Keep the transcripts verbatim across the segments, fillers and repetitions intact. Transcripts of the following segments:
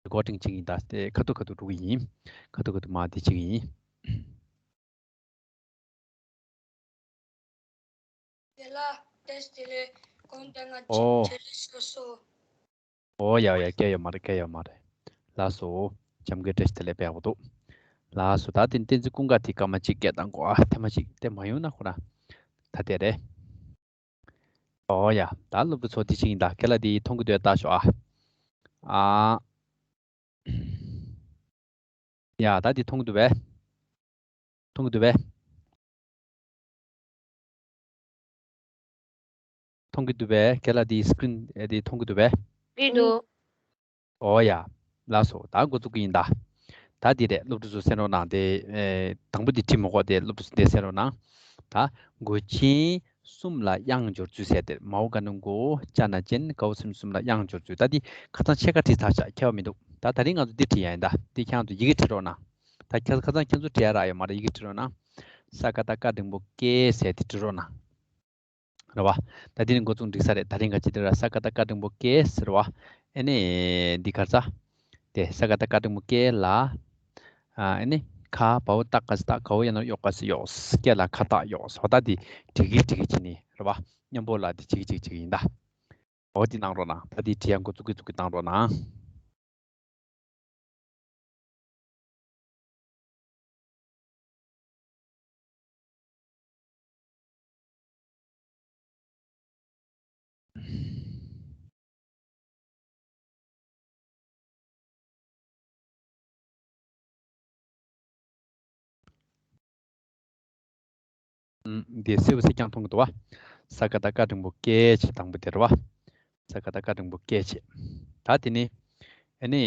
རི་ཀོར་ཌིང་བྱེད་ཀྱི་ཡིན་ད། དེ་ཁ་ཐུག་ཁ་ཐུག་འགྲོ་གི་ཡིན། ཁ་ཐུག་ཁ་ཐུག་མར་དེ་བྱེད་ཀྱི་ཡིན། དེ་ལ་བཀྲ་ཤིས་བདེ་ལེགས། གོང་དེ་ང་ཨོ། ཅིག་བྲེལ་ཤོར་སོང་། ཨོ་ཡ་ཡ། སྐད་ཡོད་མ་རེད། སྐད་ཡོད་མ་རེད། ལགས་སོ། འཇམ་མགོན་བཀྲ་ཤིས་བདེ་ལེགས་པས་འོ་དོ། ལགས་སོ། ད་དེ་བསྟན་འཛིན་ཀུན་དགའ་དེ་སྐར་མ་གཅིག་སྐད་བཏང་གོ་ཨ། ཐེངས་མ་གཅིག་དེ་མ་ཡོང་ན་ཁོ་རང་། ད་དེ་རེད། ཨོ་ཡ། ད་སློབ་ཕྲུག་ཚོ་དེ་བྱེད་ཀྱི་ཡིན་ད། ཁྱེད་ལ་དེ་མཐོང་གི་འདུག་ལྟ་ཤོག་ཨ། ཨ། ཡ། ད་དེ་མཐོང་གི་འདུག་པས། མཐོང་གི་འདུག་པས། མཐོང་གི་འདུག་པས། ཁྱེད་ལ་དེ་སི་ཀི་རིན་དེ་མཐོང་གི་འདུག་པས། འདི་འདུག་ཨོ་ཡ། ལགས་སོ། ད་འགོ་བཙུགས་ཀྱི་ཡིན་ད། ད་འདི་རེད། སློབ་ཕྲུག་ཚོ་གསན་རོགས་གནང་དེ། ཨེ། དང་པོ་འདི་བྲིས་མི་དགོས་དེ། སློབ་ཕྲུག་ཚོ་འདི་གསན་རོགས་གནང་ད། མགོ་ཅན་གསུམ་ལ་དབྱངས་སྦྱོར་ཚུལ་ཟེར་དེ། མའོ་ག་ནུ་མགོ་ཅ་ན་ཅན་གའོ་སུན་གསུམ་ལ་དབྱངས་སྦྱོར་ཚུལ། ད་འདི་ཁ་སང་ཕྱེད་ཀ་བྲིས་ཚར་ཤག་ཁྱད་པར་མི་འདུག་ད་ད་རིང་ང་ཚོ་འདི་བྲིས་ཡ་ཡིན་ད། འདི་ཁྱེད་རང་ཚོ་ཡི་གེ་བྲིས་རོགས་གནང་། ད་ཁྱེད་ཁ་སང་ཁྱེད་ཚོ་བྲིས་ཡ་རག་ཡོད་མ་རེད། ཡི་གེ་བྲིས་རོགས་གནང་། ས་ཀ་བཏགས་སྐ་འགྲེང་བུ་སྐེ་ཟེར་དེ་བྲིས་རོགས་གནང་། རེད་བ། ད་འདི་ནི་འགོ་རྩོམ་འགྲིག་ས་རེད། ད་རིང་ག་ཅི་འདྲ་ར། ས་ཀ་བཏགས་སྐ་འགྲེང་བུ་སྐེ་ཟེར་བ། ཨེ་ནི་འདི་ག་རེ་ཟ། དེ་ས་ཀ་བཏགས་སྐ་འགྲེང་བུ་སྐེ་ལ། ཨ། ཨེ་ནི་ཁ་བའོ་བཏགས་ག་ས་བཏགས། གའོ་ཡ་ན་རོ་གཡོག་ག་ས་གཡོགས། སྐེ་ལ་ཁ་བཏགས་གཡོགས། འོ་ད་འདི་འགྲིག་གི་འགྲིག་གི་བྱེད་ནི་རེད་བ། མཉམ་པོ་ལ་འདི་བྱེད་གི་བྱེད་གི་བྱེད་གི་ཡིན་ད། འོ་འདི་གནང་རོགས་གནང་། ད་འདི་བྲིས་ཡ་འགོ་བཙུགས་གི་བཙུགས་གི་གནང་རོགས་གནང་། ཨུམ། འདི་སེར་པོ་སེར་རྐྱང་མཐོང་གི་འདུག་བ། ས་ཀ་བཏགས་སྐ་འགྲེང་བུ་སྐེ་བྱས། དང་པོ་དེ་རེད་བ། ས་ཀ་བཏགས་སྐ་འགྲེང་བུ་སྐེ་བྱས། ད་དེ་ནི། ཨེ་ནི།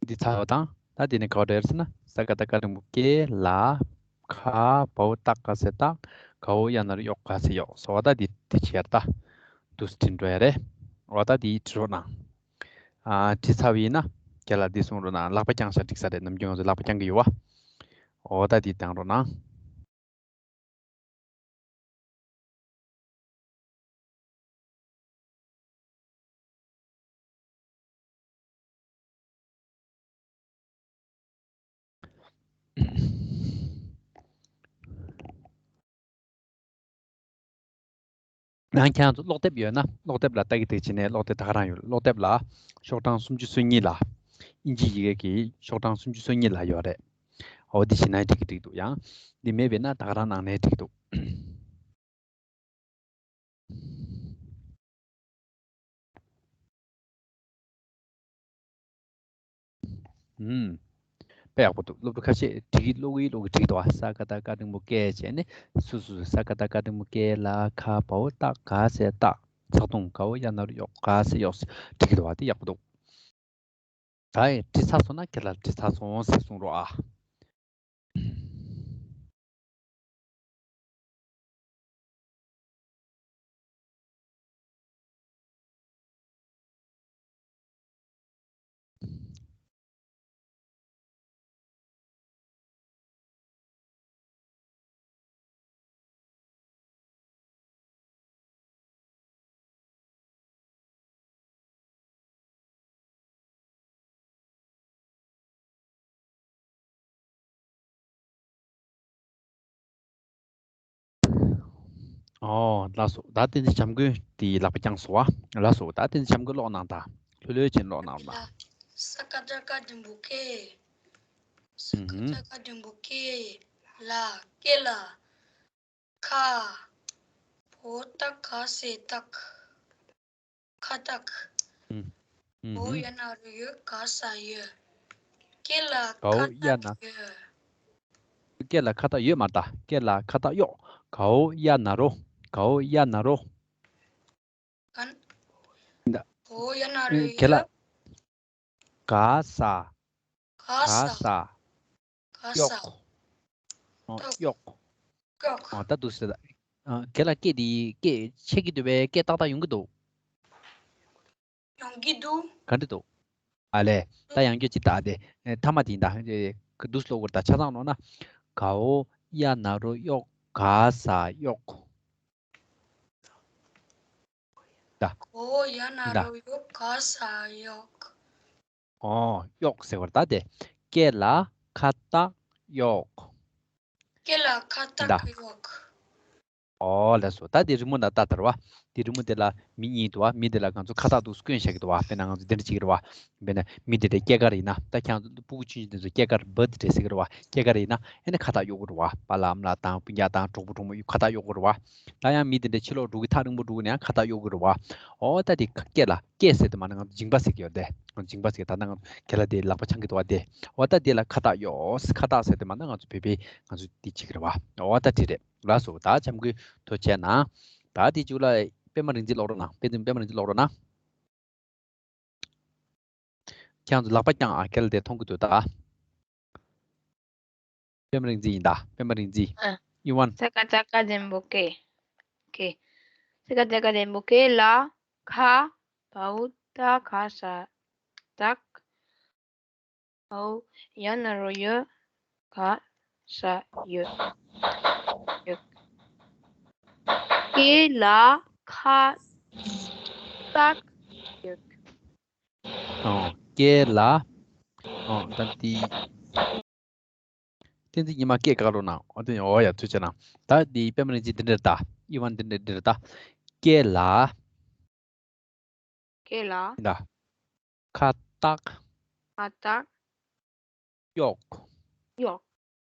འདི་ཚར་བ་དང་། ད་དེ་ནི་ག་བ་འདྲ་ཡོད་ཟེར་ན། ས་ཀ་བཏགས་སྐ་འགྲེང་བུ་སྐེ་ལ། ཁ་བའོ་བཏགས་ག་ས་བཏགས། གའོ་ཡ་ན་རོ་གཡོག་ག་ས་གཡོགས། ཟེར་བ་ད་འདི་དེ་བྱས་ད། འདུག་སེ་འགྲོ་ཡ་རེད། འོ་ད་འདི་བྲིས་རོགས་གནང་། ཨ། བྲིས་ཚར་བ་ཡིན་ན། ཁྱེད་ལ་འདི་གསུང་རོགས་གནང་། ལག་པ་བརྐྱངས་ཤག་འགྲིག་ས་རེད། ནམ་རྒྱུན་ང་ཚོ་ལག་པ་བརྐྱང་གི་ཡོད་བ། འོ་ད་འདི་བཏང་རོགས་གནང་། ནང་། ཁྱེད་རང་ཚོ་ཀློག་དེབ་ཡོད་ན། ཀློག་དེབ་ལ་ལྟ་གི་འདུག་བྱས་ནས། ཀློག་དེབ་ད་ག་རང་ཡོད། ཀློག་དེབ་ལ་ཤོག་གྲངས་སུམ་ཅུ་སོ་གཉིས་ལ། ཨིན་ཇི་ཡི་གེ་གི་ཤོག་གྲངས་སུམ་ཅུ་སོ་གཉིས་ལ་ཡོད་རེད། འོ་འདི་བྱས་ན་འགྲིག་གི་འགྲིག་འདུག་ཡང་འདི་མེད་པས་ན་ད་ག་རང་ནང་ནས་འགྲིག་འདུག་ཨུམ། དཔེ་ཡག་པོ་འདུག་སློབ་ཕྲུག་ཁ་ཤས་བྲིས་ཀློག་གི་ཀློག་གི་འགྲིག་འདུག་ཨ། ས་ཀ་བཏགས་སྐ་འགྲེང་བུ་སྐེ་བྱས་ནས། སུ་སུ། ས་ཀ་བཏགས་སྐ་འགྲེང་བུ་སྐེ་ལ། ཁ་བའོ་བཏགས་ག་ས་བཏགས། ཚེག་དུང་། གའོ་ཡ་ན་རོ་གཡོག་ག་ས་གཡོགས། འགྲིག་གི་འདུག་ཨ། དེ་ཡག་པོ་འདུག་ད་ཡིན་བྲིས་ཚར་སོང་ན། ཁྱེད་ལ་བྲིས་ཚར་སོང་ཟེར་གསུང་རོགས་ཨ། ཨོ་ལགས་སོ། ད་བསྟན་འཛིན་བྱམས་མགོན་དེའི་ལག་པ་བརྐྱངས་སོང་བ། ལགས་སོ། ད་བསྟན་འཛིན་བྱམས་མགོན་ཀློག་གནང་ད། ལྷོད་ལྷོད་བྱས་ནས་ཀློག་གནང་ལ། ས་ཀ་བཏགས་སྐ་འགྲེང་བུ་སྐེ། ས་ཀ་བཏགས་སྐ་འགྲེང་བུ་སྐེ་ལ། སྐེ་ལ། ཁ། བའོ་བཏགས་ག་ས་བཏགས། ཁ་བཏགས། ཨུམ། ཨུམ། གའོ་ཡ་ན་རོ་གཡོག་ག་ས་གཡོགས། སྐེ་ལ་གའོ་ཡ་ན། ཁ་བཏགས་ཡོད། སྐེ་ལ་ཁ་བཏགས་ཡོད་མ་རེད་ད། སྐེ་ལ་ཁ་བཏགས་གཡོགས། གའོ་ཡ་ན་རོ། གའོ་ཡ་ན་རོ། ག་ན། ད། གའོ་ཡ་ན་རོ་ཨུམ། སྐེ་ལ། ཡོད། ག་ས། ག་ག་ས། ས། ག་ས། གཡོག་ཨོ་གཡོག་གཡོག་ཨོ་ད་འདུག་སེ་ད། ཨ། ཁྱེད་ལ་སྐེ་འདི་སྐེ་ཆད་ཀྱི་འདུག་པས། སྐེ་ཏག་ཏག་ཡོང་གི་འདུག་ཡོང་གི་འདུག་ག་འདྲ་འདུག་ཨ་ལས། ད་ཡང་བསྐྱར་ཅིག་ད་དེ། ཨེ། མཐའ་མ་དེ་ཡིན་ད། ཨེ། འདུག་སེ་ཀློག་དགོས་རེད་ད། ཆ་ཚང་ཀློག་ན། གའོ་ཡ་ན་རོ་གཡོག་ག་ས་གཡོགས། ད། གའོ་ཡ་ན་ད། རོ་གཡོག་ག་ས་གཡོགས། ཨོ། གཡོག་ཟེར་བ་ད་དེ། སྐེ་ལ་ཁ་བཏགས་གཡོག་སྐེ་ལ་ཁ་བཏགས་གཡོག་ཨོ་ལགས་སོ། ད་དེ་རི་མོ་ན་ལྟ་དར་བ། དེ་རི་མོ་དེ་ལ་མི་གཉིས་འདུག་བ། མི་དེ་ལ་ང་ཚོ་ཁ་བཏགས་འདུག་སྐྱོན་བཞག་གི་འདུག་བ། དཔེར་ན་ང་ཚོ་དེ་འདྲ་བྱེད་ཀྱི་རེད་བ། དཔེར་ན་མི་དེ་འདྲའི་སྐྱེས་སྐར་ཡིན་ན། ད་ཁྱེད་རང་ཚོ་སྤུ་གུ་ཆུང་ཆུང་དེ་ཚོ་སྐྱེས་སྐར་བར་ཐི་ཌེ་ཟེར་གྱི་རེད་བ། སྐྱེས་སྐར་ཡིན་ན་ཨེ་ནི་ཁ་བཏགས་གཡོག་གི་རེད་བ། པཱ་ལགས་ཨ་མ་ལགས་དང་སྤུན་ཀྱག་དང་གྲོགས་པོ་གྲོགས་མོ་ཁ་བཏགས་གཡོག་གི་རེད་བ། ད་ཡང་མི་དེ་འདྲའི་ཕྱི་ལོགས་འགྲོ་གི་ཐག་རིང་པོ་འགྲོ་གི་ན་ཡང་ཁ་བཏགས་གཡོག་གི་རེད་བ། ཨོ་ད་དེ་སྐེ་ལ་སྐེ་ཟེར་དུས་མ་ན་ང་ཚོ་མཇིང་པ་ཟེར་གྱི་ཡོད་དེ། ང་ཚོ་མཇིང་པ་ཟེར་གྱི་ད་ལྟ་ང་ཚོ་རྒན་ལགས་དེ་ལག་པ་འཆང་གི་འདུག་བ་དེ། ཨོ་ད་དེ་ལ་ཁ་བཏགས་གཡོག་ཁ་བཏགས་ཟེར་དུས་མ་ན་ང་ཚོ་བོད་པའི་ང་ཚོ་དེ་བྱེད་ཀྱི་རེད་བ། ཨོ་ད་དེ་རེད། ལགས་སོ། ད་འཆམ་གོས་ཐོ་བྱས་ན། ད་དེ་ཅུ་ལ་པད་མ་རིག་འཛིན་ཀློག་རོགས་གནང་། པད་འཛིན་པད་མ་རིག་འཛིན་ཀློག་རོགས་གནང་། ཁྱེད་རང་ཚོ་ལག་པ་བརྐྱངས་ཨ། རྒན་ལགས་དེ་མཐོང་གི་འདུག་ད། པད་མ་རིག་འཛིན་ཡིན་ད། པད་མ་རིག་འཛིན། ཨ། ཡུ་ཝན། ས་ཀ་ཙ་སྐ་འགྲེང་བུ་སྐེ། སྐེ། ས་ཀ་ཙ་སྐ་འགྲེང་བུ་སྐེ་ལ་ཁ། བའོ་ཏ་ག་ས་བཏགས། ཨོ། ཡ་ན་རོ་ཡོ། ག་ས་ཡོད། ཡོད། སྐེ་ལ་ཁ་བཏགས་ཡོད། ཨོ། སྐེ་ལ། ཨོ། ད་འདི། བསྟན་འཛིན་ཉི་མ་སྐད་བཀག་རོགས་གནང་། ཨོ་དེ། ཨོ་ཡ། ཐུགས་རྗེ་གནང་། ད་འདི་པད་མ་རིག་འཛིན་འདི་འདྲ་ད། ཨི་ཝན་འདི་འདྲ་འདི་འདྲ་ད། སྐེ་ལ། སྐེ་ལ། ད། ཁ་བཏགས། ཁ་བཏགས། གཡོག་གཡོག་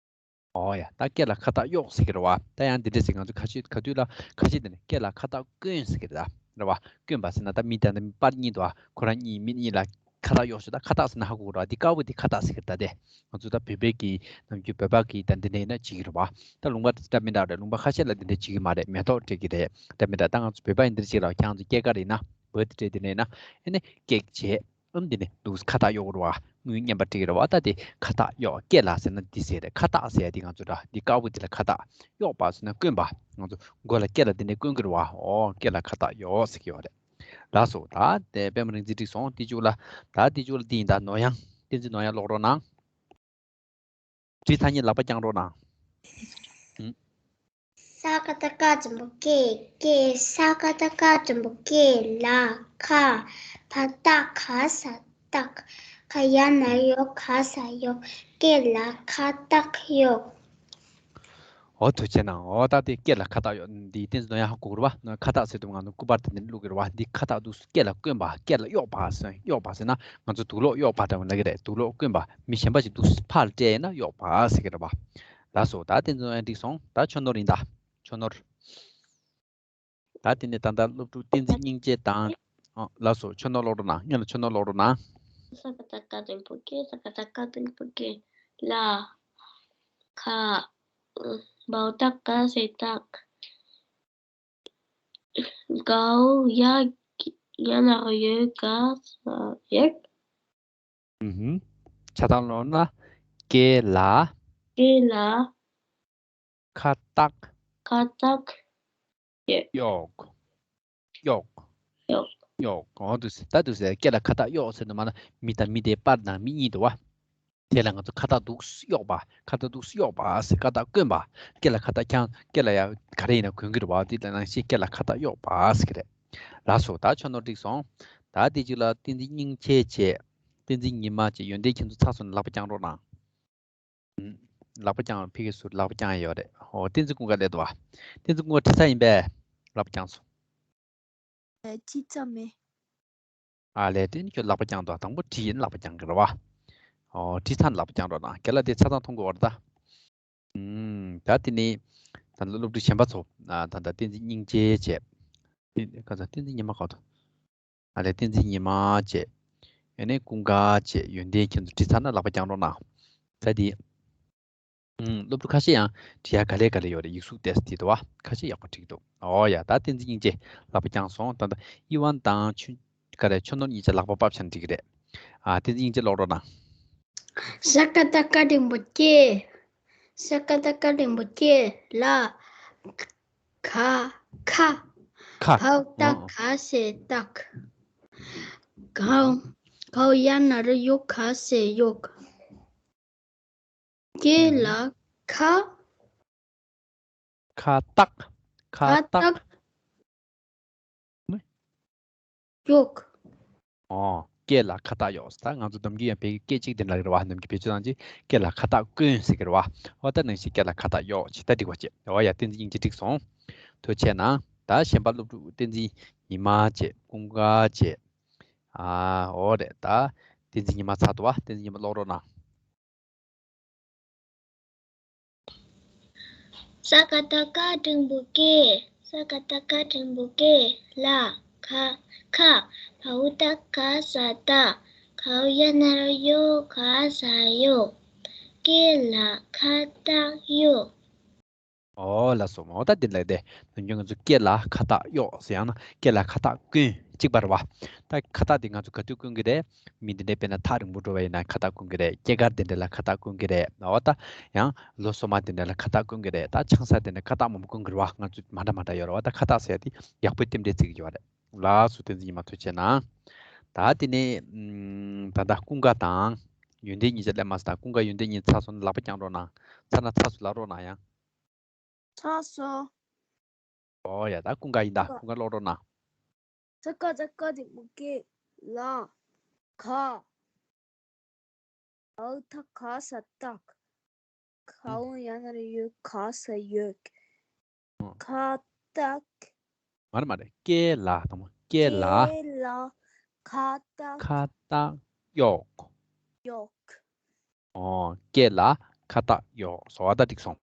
ཨོ་ཡ། ད་སྐེ་ལ་ཁ་བཏགས་གཡོག་ཟེར་གྱི་རེད་བ། ད་ཡང་འདི་འདྲ་ཟེར། ང་ཚོ་ཁ་ཤས་ག་དུས་ལ་ཁ་ཤས་དེ་ནས་སྐེ་ལ་ཁ་བཏགས་བསྐོན་ཟེར་གྱི་རེད་ད། རེད་བ། བསྐོན་པ་ཟེར་ན་ད་མི་དང་མི་པར་གཉིས་འདུག་བ། ཁོ་རང་གཉིས་མི་གཉིས་ལ་ཁ་བཏགས་གཡོག་ཞུ། ད་ཁ་བཏགས་ཟེར་ན་ཧ་གོ་གི་རེད་བ། འདི་དཀར་པོ་འདི་ཁ་བཏགས་ཟེར་གྱི་རེད་ད། དེ་ང་ཚོ་ད་བོད་པའི་གི་ནམ་རྒྱུན་བོད་པ་གི་ད་འདི་འདྲ་ཡིན་ན་བྱེད་ཀྱི་རེད་བ། ད་ལུང་པ་འདི་འདྲ་མི་འདྲ་རེད། ལུང་པ་ཁ་ཤས་ལ་འདི་འདྲ་བྱེད་ཀྱི་མ་རེད། མེ་ཏོག་སྤྲད་ཀྱི་རེད། ད་མི་འདྲ། ད་ང་ཚོ་བོད་པ་ཡིན་འདི་འདྲ་བྱེད་ཀྱི་རེད་བ། ཁྱེད་ཚོ་སྐྱེས་སྐར་ཡིན་ན་བར་ཐི་ཌེ་འདི་འདྲ་ཡིན་ན་ཨེ་ནི་ཀེག་བྱས། ཨམ་འདི་ནས་འདུག་ཁ་བཏགས་གཡོག་རེད་བ། དངུལ་རྔན་པ་སྤྲད་ཀྱི་རེད་བ། ད་དེ་ཁ་བཏགས་གཡོག་སྐེ་ལ་ཟེར་ན་འདི་ཟེར་རེད། ཁ་བཏགས་ཟེར་ཡ་འདི་ང་ཚོ་འདྲ་འདི་དཀར་པོ་འདི་ལ་ཁ་བཏགས། གཡོག་པ་ཟེར་ན་བསྐོན་པ། ང་ཚོ་མགོ་ལ་སྐེ་ལ་འདི་འདྲ་བསྐོན་གྱི་རེད་བ། ཨོ་སྐེ་ལ་ཁ་བཏགས་གཡོག་ཟེར་གྱི་ཡོད་རེད། ལགས་སོ། ད་དེ་པད་མ་རིག་འཛིན་འགྲིག་སོང་། དེ་ཅུ་ལ། ད་དེ་ཅུ་ལ་འདི་ཡིན་ད། ནོར་གཡང་། བསྟན་འཛིན་ནོར་གཡང་ཀློག་རོགས་གནང་། བྲིས་ཚར་མཁན་ལག་པ་བརྐྱངས་རོགས་གནང་། ཨུམ། ས་ཀ་བཏགས་སྐ་འགྲེང་བུ་སྐེ། སྐེ། ས་ཀ་བཏགས་སྐ་འགྲེང་བུ་སྐེ་ལ་ཁ། བ་བཏགས་ག་ས་བཏགས། ག་ཡ་ན་རོ་ཡོ་ག་ས་གཡོག་སྐེ་ལ་ཁ་བཏགས་གཡོག་ཨོ་ཐུགས་རྗེ་གནང་། ཨོ་ད་དེ་སྐེ་ལ་ཁ་བཏགས་གཡོག་འདི་བསྟན་འཛིན་ནོར་གཡང་ཧ་གོ་གི་རེད་བ། ཁ་བཏགས་ཟེར་དུས་ང་ཚོ་སྐུ་པར་དེ་འདྲ་བླུག་གི་རེད་བ། འདི་ཁ་བཏགས་འདུག་སྐེ་ལ་བསྐོན་པ། སྐེ་ལ་གཡོག་པ་ཟེར། གཡོག་པ་ཟེར་ན་ང་ཚོ་དུག་ལོག་གཡོག་པ་འདྲ་བོ་ལབ་ཀྱི་རེད། དུག་ལོག་བསྐོན་པ། མི་གཞན་པ་ཞིག་འདུག་ཕར་སྤྲད་ཡིན་ན་གཡོག་པ་ཟེར་གྱི་རེད་བ། ལགས་སོ། ད་བསྟན་འཛིན་ནོར་གཡང་འགྲིག་སོང་། ད་ཆོས་ནོར་ཡིན་ད། ཆོས་ནོར། ད་དེ་ནས་ད་ལྟ་སློབ་ཕྲུག་བསྟན་འཛིན་སྙིང་རྗེ་དང་། ཨ། ལགས་སོ། ཆོས་ནོར་ཀློག་རོགས་གནང་། སྔོན་ལ་ཆོས་ནོར་ཀློག་རོགས་གནང་། ས་ཀ་བཏགས་སྐ་འགྲེང་བུ་སྐེ། ས་ཀ་བཏགས་སྐ་འགྲེང་བུ་སྐེ་ལ་ཁ། བའོ་བཏགས་ག་ས་བཏགས། གའོ་ཡ་ཡ་ན་རོ་ཡོ་ག་ས་ཡོད། ཨུ་ཧུམ། ཆ་ཚང་ཀློག་ན། སྐེ་ལ། སྐེ་ལ། ཁ་བཏགས། ཁ་བཏགས། གཡོག་གཡོག་གཡོག་གཡོག་འོ་འདུག་སེ། ད་འདུག་སེ། སྐེ་ལ་ཁ་བཏགས་གཡོག་ཟེར་དུས་མ་ན་མི་དང་མི་དེ་པར་དང་མི་གཉིས་འདུག་བ། དེ་ལ་ང་ཚོ་ཁ་བཏགས་འདུག་གཡོག་པ། ཁ་བཏགས་འདུག་གཡོག་པ་ཟེར། ཁ་བཏགས་བསྐོན་པ། སྐེ་ལ་ཁ་བཏགས་ཀྱང་སྐེ་ལ་ཡ་ག་རེ་ཡིན་ན་གོན་གྱི་རེད་བ། དེ་ལ་ནང་བཞིན་སྐེ་ལ་ཁ་བཏགས་གཡོག་པ་ཟེར་གྱི་རེད། ལགས་སོ། ད་ཆོས་ནོར་འགྲིག་སོང་། ད་དེ་རྗེས་ལ་བསྟན་འཛིན་སྙིང་རྗེ་བྱས། བསྟན་འཛིན་ཉི་མ་བྱས། ཡོན་ཏན་ཁྱེད་ཚོ་ཚར་སོང་ན་ལག་པ་བརྐྱངས་རོགས་གནང་། ལག་པ་བརྐྱངས། ཕ་གི་ཟུར་ལག་པ་བརྐྱངས་ཡོད་རེད། ཨོ། བསྟན་འཛིན་ཀུན་དགའ་སླེབས་འདུག་བ། བསྟན་འཛིན་ཀུན་དགའ་བྲིས་ཚར་ཡིན་པས། ལག་པ་བརྐྱངས་སོང་། ཨེ། བྲིས་ཚར་མེད། ཨ་ལས། དེ་ནི་ཁྱོད་ལག་པ་བརྐྱངས་འདུག་དང་པོ་བྲིས་ཡིན། ལག་པ་བརྐྱངས་ཀྱི་རེད་བ། ཨོ། བྲིས་ཚར་ན་ལག་པ་བརྐྱངས་རོགས་གནང་། རྒན་ལགས་དེ་ཆ་ཚང་མཐོང་གི་ཡོད་རེད་ད། ཨུམ། ད་དེ་ནི་ད་ལྟ་སློབ་ཕྲུག་གཞན་པ་ཚོ། ཨ། ད་ལྟ་བསྟན་འཛིན་སྙིང་རྗེ་བྱས། དེ་ག་ཚོད། བསྟན་འཛིན་ཉི་མ་ག་ཚོད། ཨ་ལས། བསྟན་འཛིན་ཉི་མ་བྱས། ཨ་ནི་ཀུན་དགའ་བྱས། ཡོན་ཏན་ཁྱེད་ཚོ་བྲིས་ཚར་ན་ལག་པ་བརྐྱངས་རོགས་གནང་། ད་དེ། ཨུམ། སློབ་ཕྲུག་ཁ་ཤས་ཡང་བྲིས་ཡ་ག་ལེ་ག་ལེ་ཡོད་རེད། ཡིག་གཟུགས་ཏོག་ཙམ་བྲིས་འདུག་བ། ཁ་ཤས་ཡག་པོ་བྲིས་འདུག་ཨོ་ཡ། ད་བསྟན་འཛིན་སྙིང་རྗེ་ལག་པ་བརྐྱངས་སོང་། ད་ལྟ་ཨི་ཝན་དང་ཆུ། ག་རེ། ཆོས་ནོར་གཉིས་ཆ་ལག་པ་ཕབ་བྱས་ན་འགྲིག་གི་རེད། ཨ། བསྟན་འཛིན་སྙིང་རྗེ་ཀློག་རོགས་གནང་། ས་ཀ་བཏགས་སྐ་འགྲེང་བུ་སྐེ། ས་ཀ་བཏགས་སྐ་འགྲེང་བུ་སྐེ་ལ་ཁ། ཁ། ཁ། བའོ་བཏགས་ག་ས་བཏགས། གའོ། གའོ་ཡ་ན་རོ་ཡོ་ག་ས་གཡོག་སྐེ་ལ་ཁ། ཁ་བཏགས། ཁ་བཏགས། གཡོག་ཨོ། སྐད་ལ་ཁ་བཏགས་གཡོགས། ད་ང་ཚོ་ནམ་རྒྱུན་ཡང་བོད་ཀྱི་སྐད་གཅིག་དེ་འདྲ་རེད་བ། ནམ་རྒྱུན་བེད་སྤྱོད་བཏང་ཅིག་སྐད་ལ་ཁ་བཏགས་བསྐོན་ཟེར་གི་རེད་བ། འོ་ད་ནང་བཞིན་སྐད་ལ་ཁ་བཏགས་གཡོགས་བྱས། ད་འགྲིག་པ་བྱས། འོ་ཡ། བསྟན་འཛིན་སྙིང་རྗེ་འགྲིག་སོང་། ཐུགས་རྗེ་གནང་། ད་གཞན་པ་སློབ་ཕྲུག་བསྟན་འཛིན་ཉི་མ་བྱས། ཀུན་དགའ་བྱས། ཨ། འོ་རེད། ད་བསྟན་འཛིན་ཉི་མ་ཚར་འདུག་བ། བསྟན་འཛིན་ཉི་མ་ཀློག་རོགས་གནང་། ས་ཀ་བཏགས་སྐ་འགྲེང་བུ་སྐེ། ས་ཀ་བཏགས་སྐ་འགྲེང་བུ་སྐེ། ལ། ཁ། ཁ། བའོ་བཏགས་ག་ས་བཏགས། གའོ་ཡ་ན་རོ་གཡོ། ག་ས་གཡོག། སྐེ་ལ་ཁ་བཏགས་གཡོགས། ཨོ་ལགས་སོ། འོ་ད་འདི་ལ་དེ་ནམ་རྒྱུན་ང་ཚོ་སྐེ་ལ་ཁ་བཏགས་གཡོགས་ཟེར། ཡང་ན་སྐེ་ལ་ཁ་བཏགས་བསྐོན་གཅིག་པ་རེད་བ། ད་ཁ་བཏགས་དེ་ང་ཚོ་ག་དུས་བསྐོན་གི་རེད། མི་འདི་འདྲའི་དཔེར་ན་ཐག་རིང་པོ་འགྲོ་བ་ཡིན་ན་ཁ་བཏགས་བསྐོན་གི་རེད། སྐྱེས་སྐར་དེ་འདྲ་ལ་ཁ་བཏགས་བསྐོན་གི་རེད། འོ་ད་ཡང་ལོ་སོ་མ་དེ་འདྲ་ལ་ཁ་བཏགས་བསྐོན་གི་རེད། ད་ཆང་ས་དེ་འདྲ་ཁ་བཏགས་མང་པོ་བསྐོན་གི་རེད་བ། ང་ཚོ་མ་འདྲ་མ་འདྲ་ཡོད་རེད་བ། ད་ཁ་བཏགས་ཟེར་ཡ་དེ་ཡག་པོའི་རྟེན་འབྲེལ་བརྩི་གི་ཡོད་རེད། ལགས་སོ། བསྟན་འཛིན་ཉི་མ་ཐུགས་རྗེ་གནང་། ད་དེ་ནས་ཨམ། ད་ལྟ་ཀུན་དགའ་དང་ཡོན་ཏན་གཉིས་ཆ་སླེབས་མ་སོང་། ད་ཀུན་དགའ་ཡོན་ཏན་གཉིས་ཚར་སོང་ན་ལག་པ་བརྐྱངས་རོགས་གནང་། ཚར་ན་ཚར་སོང་ལབ་རོགས་གནང་ཡང་། ཚར་སོང་། ཨོ་ཡ། ད་ཀུན་དགའ་ཡིན། ད་ཀུན་དགའ་ཀློག་རོགས་གནང་། ས་ཀ་བཏགས་སྐ་འགྲེང་བུ་སྐེ། ལ། ག། བའོ་བཏགས་ག་ས་བཏགས། གའོ་ཡ་ན་རོ་གཡོ། ག་ས་གཡོག། ཨོ། ཁ་བཏགས། མ་རེད་མ་རེད། སྐེ་ལ་དང་པོ། སྐེ་ལ། སྐེ་ལ་ཁ་བཏགས། ཁ་བཏགས་གཡོགས། གཡོགས། ཨོ། སྐེ་ལ་ཁ་བཏགས་གཡོགས། སོ་བ་ད་འགྲིག་སོང་།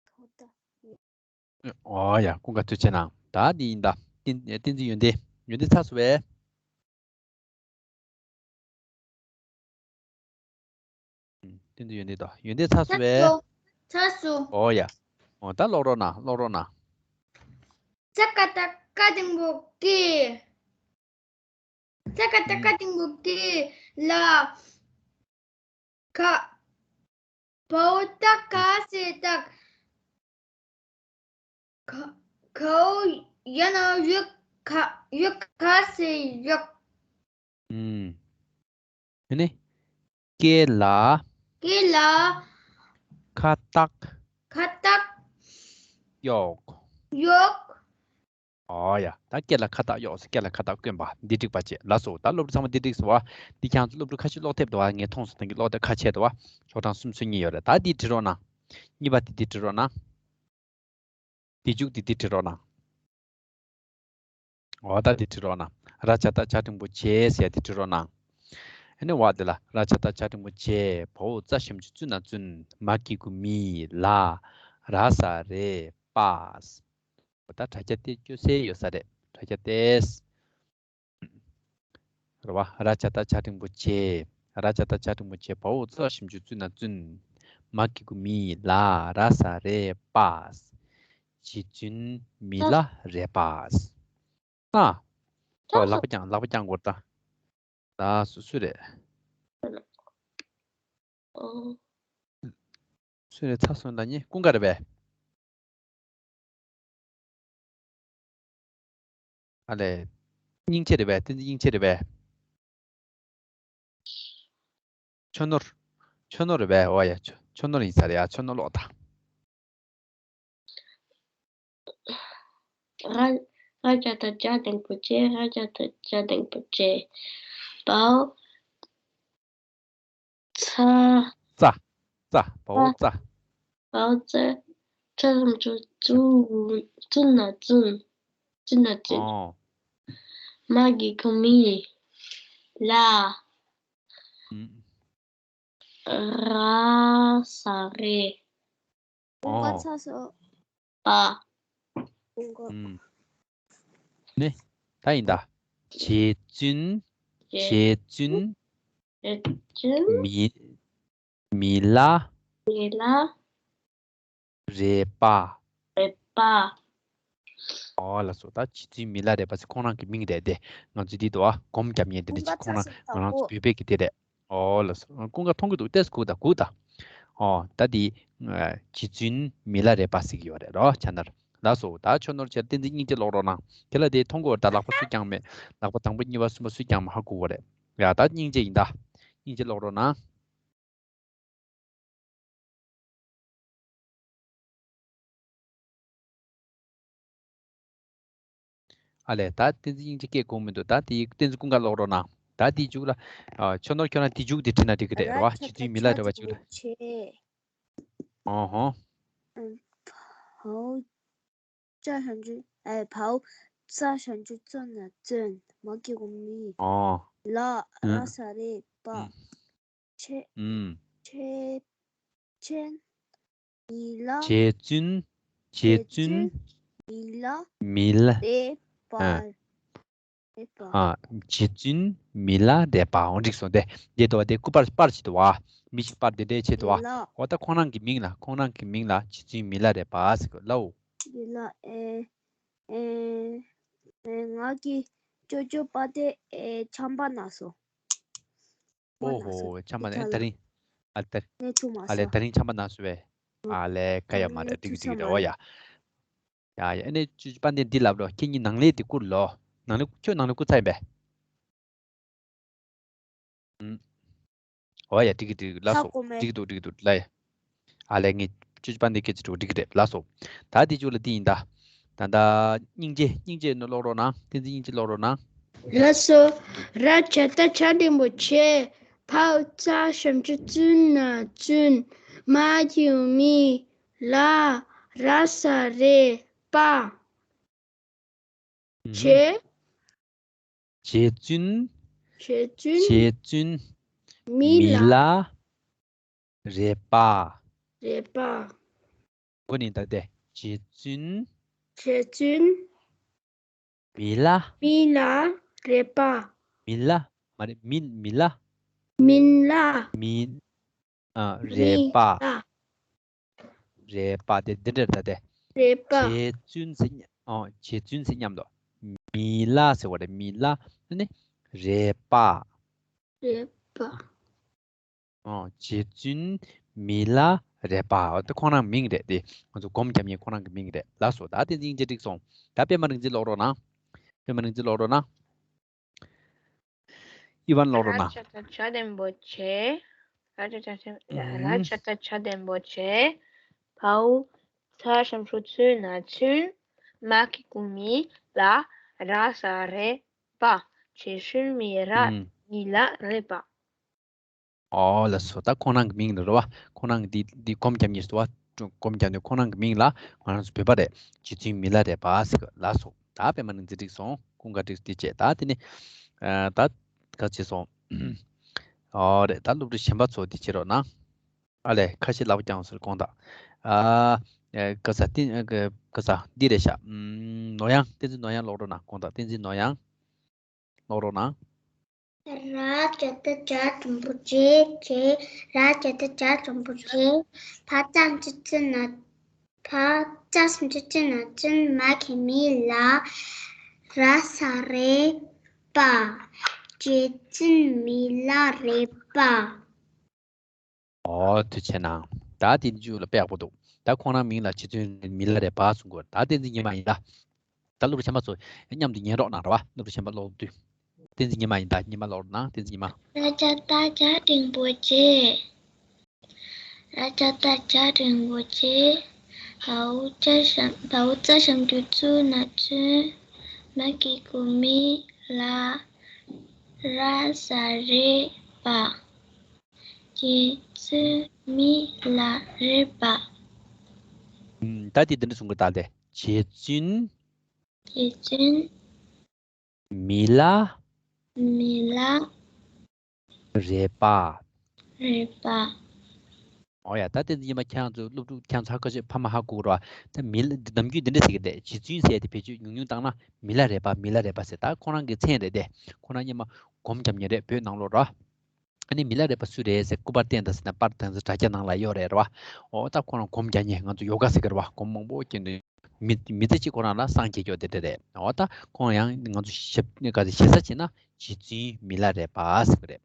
ཁ་བཏགས་གཡོགས། ཨོ་ཡ། ཀུན་དགའ་ཐུགས་རྗེ་གནང་། ད་འདི་ཡིན། ད་བསྟན་བསྟན་འཛིན་ཡོན་ཏན། ཡོན་ཏན་ཚར་སོང་བས། བསྟན་འཛིན་ཡོན་ཏན་དང་ཡོན་ཏན་ཚར་སོང་བས། ཚར་སོང་། ཚར་སོང་། ཨོ་ཡ། ཨོ་ད་ཀློག་རོགས་གནང་། ཀློག་རོགས་གནང་། ས་ཀ་བཏགས་སྐ་འགྲེང་བུ་སྐེ། ས་ཀ་བཏགས་སྐ་འགྲེང་བུ་སྐེ། ལ། ག། བའོ་བཏགས་ག་ས་བཏགས། ག། གའོ་ཡ་ན་རོ་གཡོ། ག། གཡོ། ག་ས་གཡོག། ཨུམ། དེ་ནས་སྐེ་ལ། སྐེ་ལ། ཁ་བཏགས། ཁ་བཏགས། གཡོགས། གཡོགས། ཨོ་ཡ། ད་སྐེ་ལ་ཁ་བཏགས་གཡོགས་ཟེར། སྐེ་ལ་ཁ་བཏགས་བསྐོན་པ་འདི་འགྲིག་པ་བྱས། ལགས་སོ། ད་སློབ་ཕྲུག་ཚང་མ་འདི་འགྲིག་སོང་བ། འདི་ཁྱེད་ཚོ་སློབ་ཕྲུག་ཁ་ཤས་ཀློག་ཐེབས་འདུག་བ། ངས་མཐོང་སོང་། ད་གིན་ཀློག་དེབ་ཁ་ཕྱེ་འདུག་བ། ཤོག་གྲངས་སུམ་ཅུ་སོ་གཉིས་ཡོད་རེད། ད་འདི་བྲིས་རོགས་གནང་། གཉིས་པ་དེ་འདི་བྲིས་རོགས་གནང་། འདི་མཇུག་དེ་འདི་བྲིས་རོགས་གནང་། འོ་ད་འདི་བྲིས་རོགས་གནང་། ར་ཇ་བཏགས་ཇ་འགྲེང་བུ་ཇེ་ཟེར་ཡ་དེ་བྲིས་རོགས་གནང་། ཨ་ནི་བ་དེ་ལ་ར་ཇ་བཏགས་ཇ་འགྲེང་བུ་ཇེ། བའོ་ཙ་ཞབས་ཀྱུ་ཙུ་ན་བཙུན། མ་གི་གུ་མི། ལ། ར་ས་རེ། པ། འོ་ད་དྲ་རྒྱ་དེ་སྐྱོ་སའི་ཡོད་ས་རེད། དྲ་རྒྱ་ཏེས། རེད་བ། ར་ཇ་བཏགས་ཇ་འགྲེང་བུ་ཇེ། ར་ཇ་བཏགས་ཇ་འགྲེང་བུ་ཇེ། བའོ་ཙ་ཞབས་ཀྱུ་ཙུ་ན་བཙུན། མ་གི་གུ་མི། ལ། ར་ས་རེ། པ། རྗེ་བཙུན་མི་ལ་རས་པ། ཨ། ཨོ་ལག་པ་བརྐྱངས། ལག་པ་བརྐྱངས་དགོས་ད། ད་སུ་སུ་རེད། ཨོ། སུ་རེད། ཚར་སོང་། ད་ནི་ཀུན་དགའ་རེད་པས། ཨ་ལས། སྙིང་རྗེ་རེད་པས། བསྟན་འཛིན་སྙིང་རྗེ་རེད་པས། ཆོས་ནོར། ཆོས་ནོར་རེད་པས། འོ་ཡ། ཆོས་ཆོས་ནོར་ཡིན་ས་རེད་ཡ། ཆོས་ནོར་ཀློག་དང་། ར། ར་ཇ་བཏགས་རྗ་འགྲེང་བུ་རྗེ། ར་ཇ་བཏགས་རྗ་འགྲེང་བུ་རྗེ། བའོ། ཚ། ཙ། ཙ། བའོ་ཙ། བའོ་ཙ། ཙ་ཞབས་ཀྱུ་ཙུ། ཙུ་ན་བཙུན། ཙུ་ན་བཙུན། ཨོ། མ་གི་གུ་མི། ལ། ཨུམ། ར་ས་རེ། ཀུན་དགའ་ཨོ། ཚར་སོང་། པ། ཀུན་དགའ། ཨུམ། ནི། ད་ཡིན་ད། རྗེ་བཙུན། རྗེ་བཙུན། རྗེ་བཙུན། མི། མི་ལ། མི་ལ། རས་པ། རས་པ། ཨོ་ལགས་སོ། ད་རྗེ་བཙུན་མི་ལ་རས་པ་ཟེར་ཁོང་རང་གི་མིང་རེད་དེ། ང་ཚོས་འདི་དུ་ཨ་སྒོམ་རྒྱབ་མཁན་དེ་འདྲ་ཅིག་ཁོང་རང་ང་རང་ཚོ་བོད་པའི་གི་དེ་རེད། ཨོ་ལགས་སོ། ཀུན་དགའ་མཐོང་གི་འདུག་ཏེས་སྒུག་ད་སྒུག་ད། ཨོ་ད་འདི། རྗེ་བཙུན་མི་ལ་རས་པ་ཟེར་གི་ཡོད་རེད་རོ། ཆ་ནར། ལགས་སོ། ད་ཆོས་ནོར་བྱས། བསྟན་འཛིན་སྙིང་རྗེ་ཀློག་རོགས་གནང་། དེ་ལ་དེ་མཐོང་གི་ཡོད་རེད། ད་ལག་པ་སུས་བརྐྱངས་མེད། ལག་པ་དང་པོ་གཉིས་པ་གསུམ་པ་སུས་བརྐྱངས་མེད་ཧ་གོ་གི་རེད། ཡ་ད་སྙིང་རྗེ་ཡིན་ད། སྙིང་རྗེ་ཀློག་རོགས་གནང་། ཨ་ལས། ད་བསྟན་འཛིན་སྙིང་རྗེ་སྐད་གོ་མི་འདུག་ད་དེ་བསྟན་འཛིན་ཀུན་དགའ་ཀློག་རོགས་གནང་། ད་དེའི་མཇུག་ལ། ཨ། ཆོས་ནོར་ཁྱོད་རང་དེའི་མཇུག་དེ་བྲིས་ན་འགྲིག་གི་རེད། རེད་བ། ར་ཆ་བྱེད་ད་ཚུལ་མི་ལ་ཆ་རེད་བ། དེ་མཇུག་ལ། ཆེ། ཨོ་ཧོ། ཨ། བའོ་ཙ་ཞབས་ཀྱུ། ཨེ། བའོ་ཙ་ཞབས་ཀྱུ་བཙུན་ན་བཙུན། མ་གི་གུ་མི། ཨོ། ལ། ཨ། ར་ས་རེ་པ། ཨ། ཆེ། ཨུམ། ཆེ། ཆེན། མི་ལ། རྗེ་བཙུན། རྗེ་བཙུན། མི་ལ། མི་ལ། རས་པ། ཨ། རས་པ། ཨ། རྗེ་བཙུན་མི་ལ་རས་པ། འོ་འགྲིག་སོང་སྟེ། འདི་འདུག་བ། དེ་སྐུ་པར་པར་ཞིག་འདུག་བ། མི་ཞིག་པར་འདི་འདྲས་བྱས་འདུག་བ། མི་ལ། འོ་ད་ཁོང་རང་གི་མིང་ལ། ཁོང་རང་གི་མིང་ལ་རྗེ་བཙུན་མི་ལ་རས་པ་ཟེར་གི་ལའོ། མི་ལ། ཨེ། ཨེ། ཨེ། ང་གི་ཅོ་ཅོ་པ་དེ། ཨེ། ཆམ་པ་ན་སོང་། ཨོ་ཧོ། ཆམ་པ་ན། ད་རིང་། ཨ། ད། ངས་ཐུག་མ་ཨ་ལས། སོང་། ད་རིང་ཆམ་པ་ན་སོང་བས། ཨ་ལས། ཁ་ཡ་མ་རེད། འགྲིག་འགྲིག་རེད། ཨོ་ཡ། ཡ་ཡ། ཨ་ནི་ཅོ་ཅོ་པ་འདི་འདི་ལབ་རོགས། ཁྱེད་གཉིས་ནང་ལས་འདི་བསྐུར་ལོ། ནང་ལས། ཁྱོད་ནང་ལས་བསྐུར་ཚར་ཡིན་པས། ཨུམ། ཨོ་ཡ། འགྲིག་གི་འགྲིག་གི། ལགས་སོ། འགྲིག་གི་འདུག་འགྲིག་གི་འདུག་ལ་ཡ། ཨ་ལས། ངས་ཅོ་ཅོ་པ་འདི་སྐད་ཆ་དྲི་བ་འགྲིག་གི་རེད། ལགས་སོ། ད་དེ་མཇུག་ལ་འདི་ཡིན་ད། ད་ལྟ་སྙིང་རྗེ། སྙིང་རྗེ་ནི་ཀློག་རོགས་གནང་། བསྟན་འཛིན་སྙིང་རྗེ་ཀློག་རོགས་གནང་། ལགས་སོ། ར་ཇ་བཏགས་རྗ་འགྲེང་བུ་རྗེ། བའོ་ཙ་ཞབས་ཀྱུ་བཙུན་ན་བཙུན། མ་གི་གུ་མི། ལ། ར་ས་རེ། པ། ཨུམ། རྗེ། རྗེ་བཙུན། རྗེ་བཙུན། རྗེ་བཙུན། མི་མི་ལ། ལ། རས་པ། རས་པ། འགོ་ནས་ད་དེ། རྗེ་བཙུན། རྗེ་བཙུན། མི་ལ། མི་ལ་རས་པ། མི་ལ། མ་རེད། མི། མི་ལ། མི་ལ། མི། ཨ། མི་རས་པ། ལ། རས་པ་དེ་འདི་འདྲ་ད་དེ། རས་པ། རྗེ་བཙུན་ཟེར་མཉམ། ཨོ། རྗེ་བཙུན་ཟེར་མཉམ་དུ། མི་ལ་ཟེར་བ་རེད། མི་ལ་ནི་རས་པ། རས་པ། ཨོ། རྗེ་བཙུན་མི་ལ་རས་པ། ཨོ། དེ་ཁོང་རང་མིང་རེད། དེ་ང་ཚོ་སྒོམ་རྒྱབ་མཁན་ཁོང་རང་གི་མིང་རེད། ལགས་སོ། ད་དེ་སྙིང་རྗེ་འགྲིག་སོང་། ད་པད་མ་རིག་འཛིན་ཀློག་རོགས་གནང་། པད་མ་རིག་འཛིན་ཀློག་རོགས་གནང་། ཨི་ཝན་ཀློག་རོགས་གནང་། ར་ཇ་བཏགས་རྗ་འགྲེང་བུ་རྗེ། ར་ཇ་བཏགས་རྗ། ཨུམ། ར་ཇ་བཏགས་རྗ་འགྲེང་བུ་རྗེ། བའོ་ཙ་ཞབས་ཀྱུ་བཙུན་ན་བཙུན། མ་གི་གུ་མི། ལ། ར་ས་རེ། པ། རྗེ་བཙུན་མི་ལ། ཨུམ། མི་ལ་རས་པ། ཨོ་ལགས་སོ། ད་ཁོང་རང་གི་མིང་རེད་བ། ཁོང་རང་གི་འདི་འདི་སྒོམ་རྒྱབ་མཁན་ཟེར་བ། སྒོམ་རྒྱབ་ནས་ཁོང་རང་གི་མིང་ལ་ང་རང་ཚོ་བོད་པ་རེད། རྗེ་བཙུན་མི་ལ་རས་པ་ཟེར་གི། ལགས་སོ། ད་པད་མ་རིག་འཛིན་འགྲིག་སོང་། ཀུན་དགའ་འགྲིག་འདི་བྱས། ད་དེ་ནི། ཨ། ད་ག་བྱས་སོང་། ཨོ་རེད། ད་སློབ་ཕྲུག་གཞན་པ་ཚོ་འདི་བྱེད་རོགས་གནང་། ཨ་ལས། ཁ་ཤས་ལབ་ཀྱང་ཟེར་དགོངས་དག། ཨ། ཨེ། ག་ས་དེ། ཨ། ག་ག་ས་འདི་རེད་ཤག་ཨུམ། ནོར་གཡང་། བསྟན་འཛིན་ནོར་གཡང་ཀློག་རོགས་གནང་། དགོངས་དག། བསྟན་འཛིན་ནོར་གཡང་། ཀློག་རོགས་གནང་། ར་ཇ་བཏགས་རྗ་འགྲེང་བུ་རྗེ། རྗེ། ར་ཇ་བཏགས་རྗ་འགྲེང་བུ་རྗེ། བ་ཙ་ཞབས་ཀྱུ་བཙུན་ན། བ་ཙ་ཞབས་ཀྱུ་བཙུན་ན་བཙུན། མ་གི་གུ་མི། ལ། ར་ས་རེ། པ། རྗེ་བཙུན་མི་ལ་རས་པ། ཨོ། ཐུགས་རྗེ་གནང་། ད་དེ་མཇུག་ལ་དཔེ་ཡག་པོ་འདུག། ད་ཁོང་རང་མིང་ལ་རྗེ་བཙུན་མི་ལ་རས་པ་གསུང་གི་ཡོད། ད་བསྟན་འཛིན་ཉི་མ་ཡིན་ད། ད་སློབ་ཕྲུག་གཞན་པ་ཚོ་མཉམ་དུ་ཉན་རོགས་གནང་ར་བ། སློབ་ཕྲུག་གཞན་པ་ཀློག་དུས། བསྟན་འཛིན་ཉི་མ་ཡིན་ད། ཉི་མ་ཀློག་རོགས་གནང་། བསྟན་འཛིན་ཉི་མ། ར་ཇ་བཏགས་རྗ་འགྲེང་བུ་རྗེ། ར་ཇ་བཏགས་རྗ་འགྲེང་བུ་རྗེ། བའོ་ཙ་ཞབས། བའོ་ཙ་ཞབས་ཀྱུ་བཙུན་ན་བཙུན། མ་གི་གུ་མི། ལ། ར་ས་རེ། པ། རྗེ་བཙུན་མི་ལ་རས་པ། ཨུམ། ད་དེ་འདི་འདྲ་གསུང་གི། ད་དེ། རྗེ་བཙུན། རྗེ་བཙུན། མི་ལ། མི་ལ། རས་པ། རས་པ། ཨོ་ཡ། ད་དེ་ཉི་མ་ཁྱེད་རང་ཚོ་སློབ་ཕྲུག་ཁྱེད་རང་ཚོ་ཧ་གོ་ཆེ་ཕ་མ་ཧ་གོ་ར། ད་མི་ལ་འདི་ནམ་རྒྱུན་འདི་འདྲ་ཟེར་གི་རེད། རྗེ་བཙུན་ཟེར་དེ་བེད་སྤྱོད་ཉུང་ཉུང་བཏང་ན་མི་ལ་རས་པ། མི་ལ་རས་པ་ཟེར། ད་ཁོ་རང་གི་མཚན་རེད་དེ། ཁོ་རང་སྔོན་མ་སྒོམ་རྒྱབ་མཁན་རེད། བོད་ནང་ལོགས་ར། ཨ་ནི་མི་ལ་རས་པ་སུ་རེད་ཟེར་སྐུ་པར་བསྟན་དང་ཟེར་ན་པར་དང་ཟེར་དྲ་རྒྱ་ནང་ལ་ཡོད་རེད་ར་བ། འོ་ད་ཁོ་རང་སྒོམ་རྒྱག་མཁན་ང་ཚོ་ཡོ་ག་ཟེར་གི་ར་བ། སྒོམ་མང་པོ་སྐྱོན་དུས་མི་མི་ཚེ་གཅིག་ཁོ་རང་ལ་སངས་རྒྱས་ཀྱོག་དེ་འདྲ་རེད། འོ་ད་ཁོང་ཡང་ང་ཚོ་ཞབས་ག་ཟེར་ཞེ་ས་བྱས་ན་རྗེ་བཙུན་མི་ལ་རས་པ་ཟེར་གི་རེད།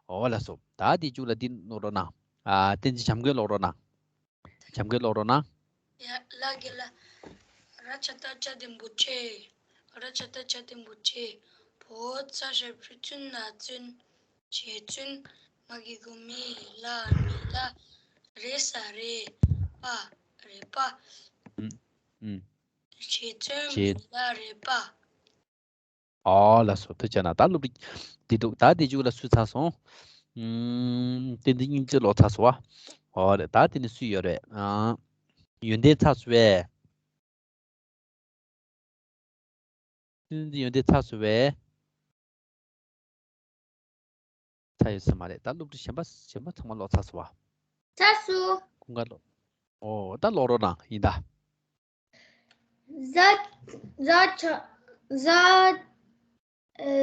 འོ་ལགས་སོ། ད་དེ་མཇུག་ལ་འདི་ཀློག་རོགས་གནང་། ཨ། བསྟན་འཛིན་བྱམས་མགོན་ཀློག་རོགས་གནང་། བྱམས་མགོན་ཀློག་རོགས་གནང་། ཡ། ལ་གི་ལ། ར་ཇ་བཏགས་རྗ་འགྲེང་བུ་རྗེ། ར་ཇ་བཏགས་རྗ་འགྲེང་བུ་རྗེ། བའོ་ཙ་ཞབས་ཀྱུ་བཙུན་ན་བཙུན། རྗེ་བཙུན། མ་གི་གུ་མི། ལ། མི་ལ། ར་ས་རེ། པ། རས་པ། ཨུམ། ཨུམ། རྗེ་བཙུན་རྗེ་མི་ལ་རས་པ། ཨོ་ལགས་སོ། ཐུགས་རྗེ་གནང་། ད་སློབ་ཕྲུག་འདི་འདུག་ད་འདི་མཇུག་ལ་སུས་ཚར་སོང་། ཨུམ། བསྟན་འཛིན་སྙིང་རྗེ་ཀློག་ཚར་སོང་བ། ཨོ་རེད། ད་དེ་ནི་སུ་ཡོད་རེད། ཨ། ཡོན་ཏན་ཚར་སོང་བས། བསྟན་འཛིན་ཡོན་ཏན་ཚར་སོང་བས། ཚར་ཡོད་ས་མ་རེད། ད་སློབ་ཕྲུག་གཞན་པ་གཞན་པ་ཚང་མ་ཀློག་ཚར་སོང་བ། ཚར་སོང་། ཀུན་དགའ་ཀློག་ཨོ་ད་ཀློག་རོགས་གནང་། ཡིན་ད། གཟའ་གཟའ་ཆ་གཟའ་ཨེ་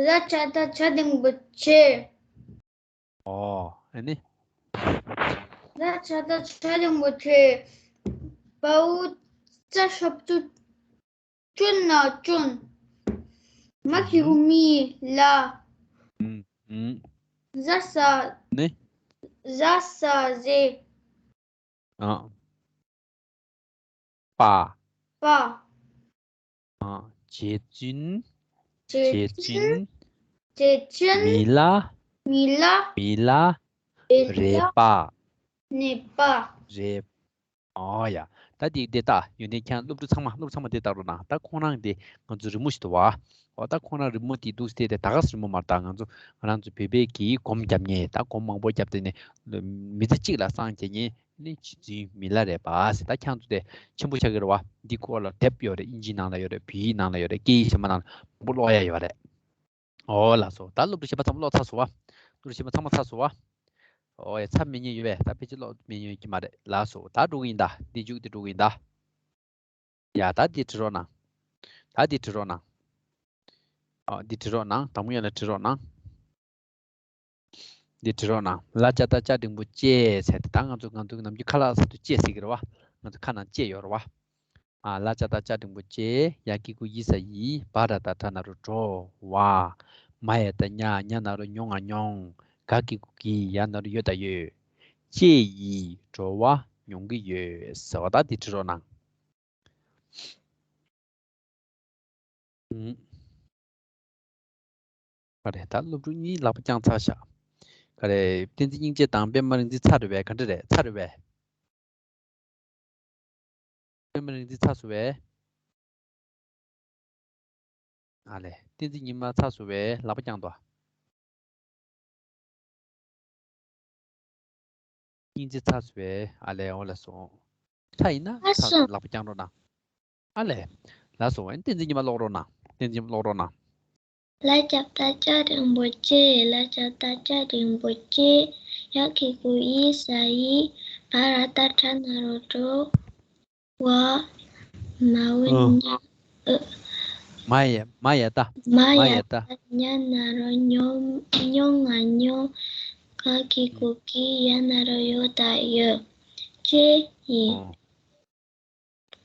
གཟའ་ཆ་ད་ཆ་འདྲེན་པོ་ཆེ། ཨོ་ཨ་ནི། གཟའ་ཆ་ད་ཆ་འདྲེན་པོ་ཆེ། བའོ་ཙ་ཞབས་ཀྱུ་ཅུ་ན་ཅུང་། མ་གི་གུ་མི་ལ། ཨུམ་ཨུམ། གཟའ་ས། ནི། གཟའ་ས་གཟའ། ཨ། པ། པ། ཨ། བྱེད་ཅན། བྱེད་ཅན། བྱེད་ཅན། མི་ལ། མི་ལ། མི་ལ། མི་ལ། རས་པ། ནས་པ། རས། ཨོ་ཡ། ད་འདི་འདི་ལྟ་ཡོན་ཏན་ཁྱེད་སློབ་ཕྲུག་ཚང་མ་སློབ་ཚང་མ་འདི་ལྟ་རོགས་གནང་། ད་ཁོང་རང་འདི་ང་ཚོ་རི་མོ་ཞིག་འདུག་བ། ཨོ་ད་ཁོང་རང་རི་མོ་འདི་འདུག་སྟེ་དེ་ད་ག་སེ་རི་མོ་མ་རེད། ད་ང་ཚོ་ང་རང་ཚོ་བོད་པའི་གི་སྒོམ་རྒྱབ་མཁན། ད་སྒོམ་མང་པོ་བརྒྱབ་སྟེ་ནས་མི་ཚེ་གཅིག་ལ་སངས་རྒྱས་མཁན་ནི་བྱེད་ཅན་མི་ལ་རས་པ་ཟེར། ད་ཁྱེད་ཚོ་དེ་ཆེན་པོ་ཆགས་ཀྱི་རེད་བ། འདི་སྐོར་ལ་དེབ་ཡོད་རེད། དབྱིན་ཇིའི་ནང་ལ་ཡོད་རེད། བོད་ཡིག་ནང་ལ་ཡོད་རེད། སྐད་ཡིག་གཞན་པ་ནང་ལ་མང་པོ་ཀློག་ཡ་ཡོད་རེད། ཨོ་ལགས་སོ། ད་སློབ་ཕྲུག་གཞན་པ་ཚང་མ་ཀློག་ཚར་སོང་བ། སློབ་ཕྲུག་གཞན་པ་ཚང་མ་ཚར་སོང་བ། ཨོ་ཡ། ཚར་མེད་མཁན་ཡོད་པས། ད་ཕལ་ཆེར་ཀློག་མེད་མཁན་ཡོད་ཀྱི་མ་རེད། ལགས་སོ། ད་འགྲོ་གི་ཡིན་ད། འདི་མཇུག་འདི་འགྲོ་གི་ཡིན་ད། ཡ་ད་འདི་བྲི་རོགས་གནང་། ད་འདི་བྲི་རོགས་གནང་། ཨོ་འདི་བྲི་རོགས་གནང་། དང་པོ་ཡན་ལ་བྲི་རོགས་གནང་། འདི་བྲི་རོགས་གནང་། ལ་ཅ་ད་ཅ་འགྲེང་བུ་ལྕེ་ཟེར་ཏེ། ད་ང་ཚོ་ང་ཚོ་ནམ་རྒྱུན་ཁ་ལག་ཟེར་དུས་ལྕེ་ཟེར་གི་རེད་བ། ང་ཚོ་ཁ་ནང་ལྕེ་ཡོད་རེད་བ། ཨ། ལ་ཅ་ད་ཅ་འགྲེང་བུ་ལྕེ། ཡ་གི་གུ་ཡི་ས་ཡིས། བ་ར་ད་བྲ་ན་རོ་བྲོ་བ། མ་ཡ་ད་མྱ། མྱ་ན་རོ་མྱོ་ང་མྱོང་། ག་གི་གུ་གི། ཡ་ན་རོ་ཡོ་ད་ཡོད། ལྕེ་ཡིས་བྲོ་བ་མྱོང་གི་ཡོད་ཟེར་བ། ད་འདི་བྲི་རོགས་གནང་། ཨུམ། ག་རེ། ད་སློབ་ཕྲུག་གཉིས་ལག་པ་བརྐྱངས་ཚར་ཤག་ག་རེ། བསྟན་འཛིན་སྙིང་རྗེ་དང་པད་མ་རིག་འཛིན་ཚར་རེད་པས། ག་འདྲ་རེད། ཚར་རེད་པས། པད་མ་རིག་འཛིན་ཚར་སོང་བས། ཨ་ལས། བསྟན་འཛིན་ཉི་མ་ཚར་སོང་བས། ལག་པ་བརྐྱངས་དོ། སྙིང་རྗེ་ཚར་སོང་བས། ཨ་ལས། འོ་ལགས་སོ། ཚར་ཡིན་ན་ཚར་སོང་། ལག་པ་བརྐྱངས་རོགས་གནང་། ཨ་ལས། ལགས་སོ། བསྟན་འཛིན་ཉི་མ་ཀློག་རོགས་གནང་། བསྟན་འཛིན་ཉི་མ་ཀློག་རོགས་གནང་། ལ་ཅ་ད་ཅ་འགྲེང་བུ་ལྕེ། ལ་ཅ་ད་ཅ་འགྲེང་བུ་ལྕེ། ཡ་གི་གུ་ཡི་ས་ཡིས། བ་ར་ད་བྲ་ན་རོ་བྲོ་བ། མ་འོ་ཨོ། ཉ་ཨོ། མ་ཡ། མ་ཡ་ད། མ་མ་ཡ་ཡ་ད། ད་མྱ་ན་རོ་མྱོ་མྱོ་ང་མྱོང་། ག་གི་གུ་གི། ཡ་ན་རོ་ཡོ་ད་ཡོད། ལྕེ་ཡིས་ཨོ།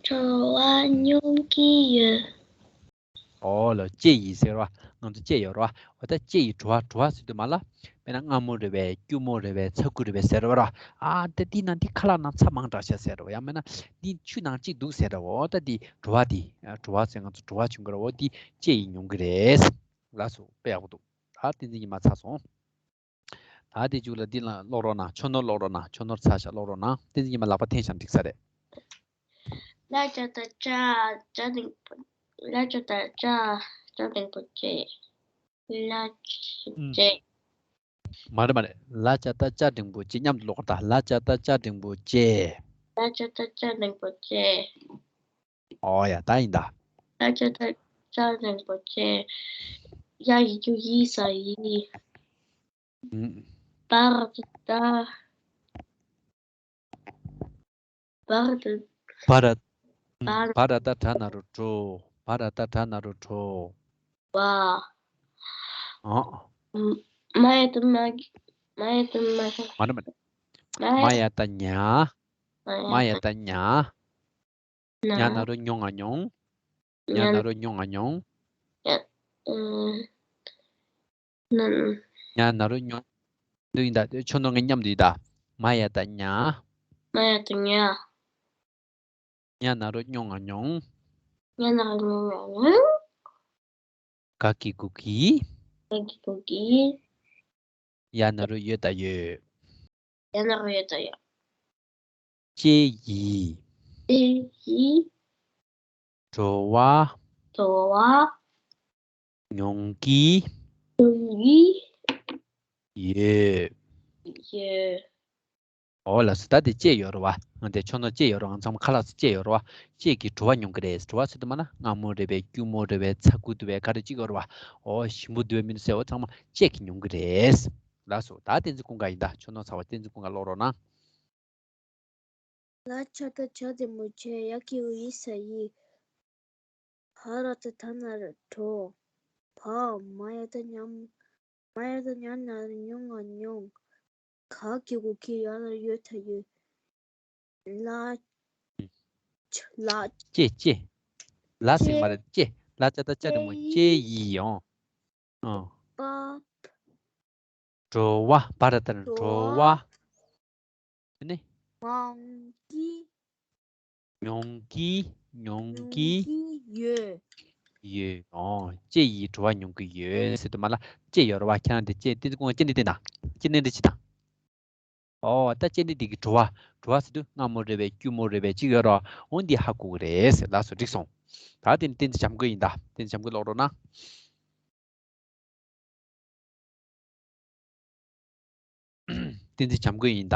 བྲོ་བ་མྱོང་གི་ཡོད། ཨོ་ལོ། ལྕེ་ཡིས་ཟེར་བ། ང་ཚོ་ལྕེ་ཡོད་རེད་བ། འོ་ད་ལྕེ་ཡིས་བྲོ་བ། བྲོ་བ་ཟེར་དུས་མ་ལ། དཔེར་ན་མངར་མོ་རེད་པས། སྐྱུར་མོ་རེད་པས། ཚ་ཁུ་རེད་པས་ཟེར་བ་ར། ཨ་ད་འདི་ནང་འདི་ཁ་ལག་ནང་ཚྭ་མང་དྲགས་ཤག་ཟེར་ར་བ། ཡང་མིན་ན་འདི་ཆུ་ནང་གཅིག་འདུག་ཟེར་ར་བ། འོ་ད་འདི་བྲོ་བ་འདི། ཨ། བྲོ་བ་ཟེར། ང་ཚོ་བྲོ་བ་བྱུང་གི་ར་བ། འོ་འདི་ལྕེ་ཡིས་མྱོང་གི་རེད། ལགས་སོ། དཔེ་ཡག་པོ་འདུག་ད་བསྟན་འཛིན་ཉི་མ་ཚར་སོང་། ད་དེ་མཇུག་ལ་འདི་ལ་ཀློག་རོགས་གནང་། ཆོས་ནོར་ཀློག་རོགས་གནང་། ཆོས་ནོར་ཚར་ཤག་ཀློག་རོགས་གནང་། བསྟན་འཛིན་ཉི་མ་ལག་པ་འཐེན་བཞག་འགྲིག་ས་རེད། ལ་ཅ་ད་ཅ་ཅ་འགྲེང་བུ། ལ་ཅ་ད་ཅ་ཅ་འགྲེང་བུ་ལྕེ། ལ་ཅ་ཨུམ། ལྕེ། མ་རེད་མ་རེད། ལ་ཅ་ད་ཅ་འགྲེང་བུ་ལྕེ། མཉམ་དུ་ཀློག་ད། ལ་ཅ་ད་ཅ་འགྲེང་བུ་ལྕེ། ལ་ཅ་ད་ཅ་འགྲེང་བུ་ལྕེ། ཨོ་ཡ། ད་ཡིན་ད། ལ་ཅ་ད་ཅ་འགྲེང་བུ་ལྕེ། ཡ་གི་གུ་ཡི་ས་ཡིས། ཨུམ། བ་ར་ད་ད། བ་ར་ད། བ་ར། བ་ར། བ་ར་ད་བྲ་ན་རོ་བྲོ། བ་ར་ད་བྲ་ན་རོ་བྲོ། བ། ཨ། མ་ཡ་ད་མ། མ་ཡ་ད་མ། མ་ནི་མ། མ་ཡ་ད་མྱ། མ་ཡ་ད་མྱ། མྱ་ན་རོ་མྱོ་ང་མྱོང་། མྱ་ན་རོ་མྱོ་ང་མྱོང་། མྱ་ན་རོ་མྱོ། འདི་ཡིན་ད། ཆོས་ནོར་ངས་མཉམ་དུ་ཡིན་ད། མ་ཡ་ད་མྱ། མ་ཡ་ད་མྱ། མྱ་ན་རོ་མྱོ་ང་མྱོང་། མྱ་ན་རོ་མྱོ་ང་མྱོང་། ག་གི་གུ་གི། ག་གི་གུ་གི། ཡ་ན་རོ་ཡོ་ད་ཡོད། ཡ་ན་རོ་ཡོ་ད་ཡོད། ལྕེ་ཡིས། ལྕེ་ཡིས། བྲོ་བ། བྲོ་བ། མྱོང་གི་ཡོད། ཡོད། ཨོ་ལགས་སོ། ད་དེ་ལྕེ་ཡོད་རེད་བ། དེ་ཁྱོད་ཚོ་ལྕེ་ཡོད་རེད་བ། ང་ཚང་མ་ཁ་ལག་ཚོ་ལྕེ་ཡོད་རེད་བ། ལྕེ་གིས་བྲོ་བ་མྱོང་གི་རེད། བྲོ་བ་ཟེར་དུས་མ་ན་མངར་མོ་རེད་པས། སྐྱུར་མོ་རེད་པས། ཚ་ཁུ་འདུག་པས། ག་རེ་ཅིག་ཡོད་རེད་བ། ཨོ་ཞིམ་པོ་འདུག་པས། མི་འདུག་ཟེར། ཨོ་ཚང་མ་ལྕེ་གིས་མྱོང་གི་རེད། ལགས་སོ། ད་བསྟན་འཛིན་ཀུན་དགའ་ཡིན། ད་ཁྱོད་ཚོ་ཚ་བ་བསྟན་འཛིན་ཀུན་དགའ་ཀློག་རོགས་གནང་། ལ་ཆ་ད་ཆ་འཛིན་པོ་ཆེ། ཡ་གི་གུ་ཡི་ས་ཡི། བ་ར་ཏ་ད་ན་རོ་བྲོ། བ། མ་ཡ་ད་ཉམ། མ་ཡ་ད་ཉ་ན་རོ་མྱོ་ང་མྱོང་། ག་གི་གུ་གི། ཡ་ན་རོ་ཡོ་ད་ཡོད། ལ། ལ། ལྕེ་ལྕེ། ལ་ཟེར་མ་རེད། ལྕེ། ལ་ཆ་ད་ཆ་འཛིན་པོ་ཆེ་ཡི་ཡོང་། ཨ། པ། བྲོ་བ། བ་ར་ཏ་ན་བྲོ་བ། བྲོ་བ། ཨ་ནི། མྱོང་གི། མྱོང་གི། མྱོང་གི། མྱོང་གི་ཡོད། ཡོད། ཨོ། ལྕེ་ཡིས་བྲོ་བ་མྱོང་གི་ཡོད་ཟེར་དུས་མ་ལ་ལྕེ་ཡོད་རེད་བ། ཁྱེད་རང་དེ་ལྕེ་དེ་ཚོ་ཀུན་ལྕེ་འདི་བསྟན་དང་། ལྕེ་འདི་འདི་ཅི་དང་། ཨོ། ད་ལྕེ་འདི་འདི་གི་བྲོ་བ། བྲོ་བ་ཟེར་དུས་མངར་མོ་རེད་པས། སྐྱུར་མོ་རེད་པས། ཅིག་ཡོད་རེད་བ། འོ་འདི་ཧ་གོ་གི་རེད་ཟེར། ལགས་སོ། འགྲིག་སོང་། ད་དེ་ནི་བསྟན་འཛིན་བྱམས་མགོན་ཡིན། ད་བསྟན་འཛིན་བྱམས་མགོན་ཀློག་རོགས་གནང་། བསྟན་འཛིན་བྱམས་མགོན་ཡིན་ད།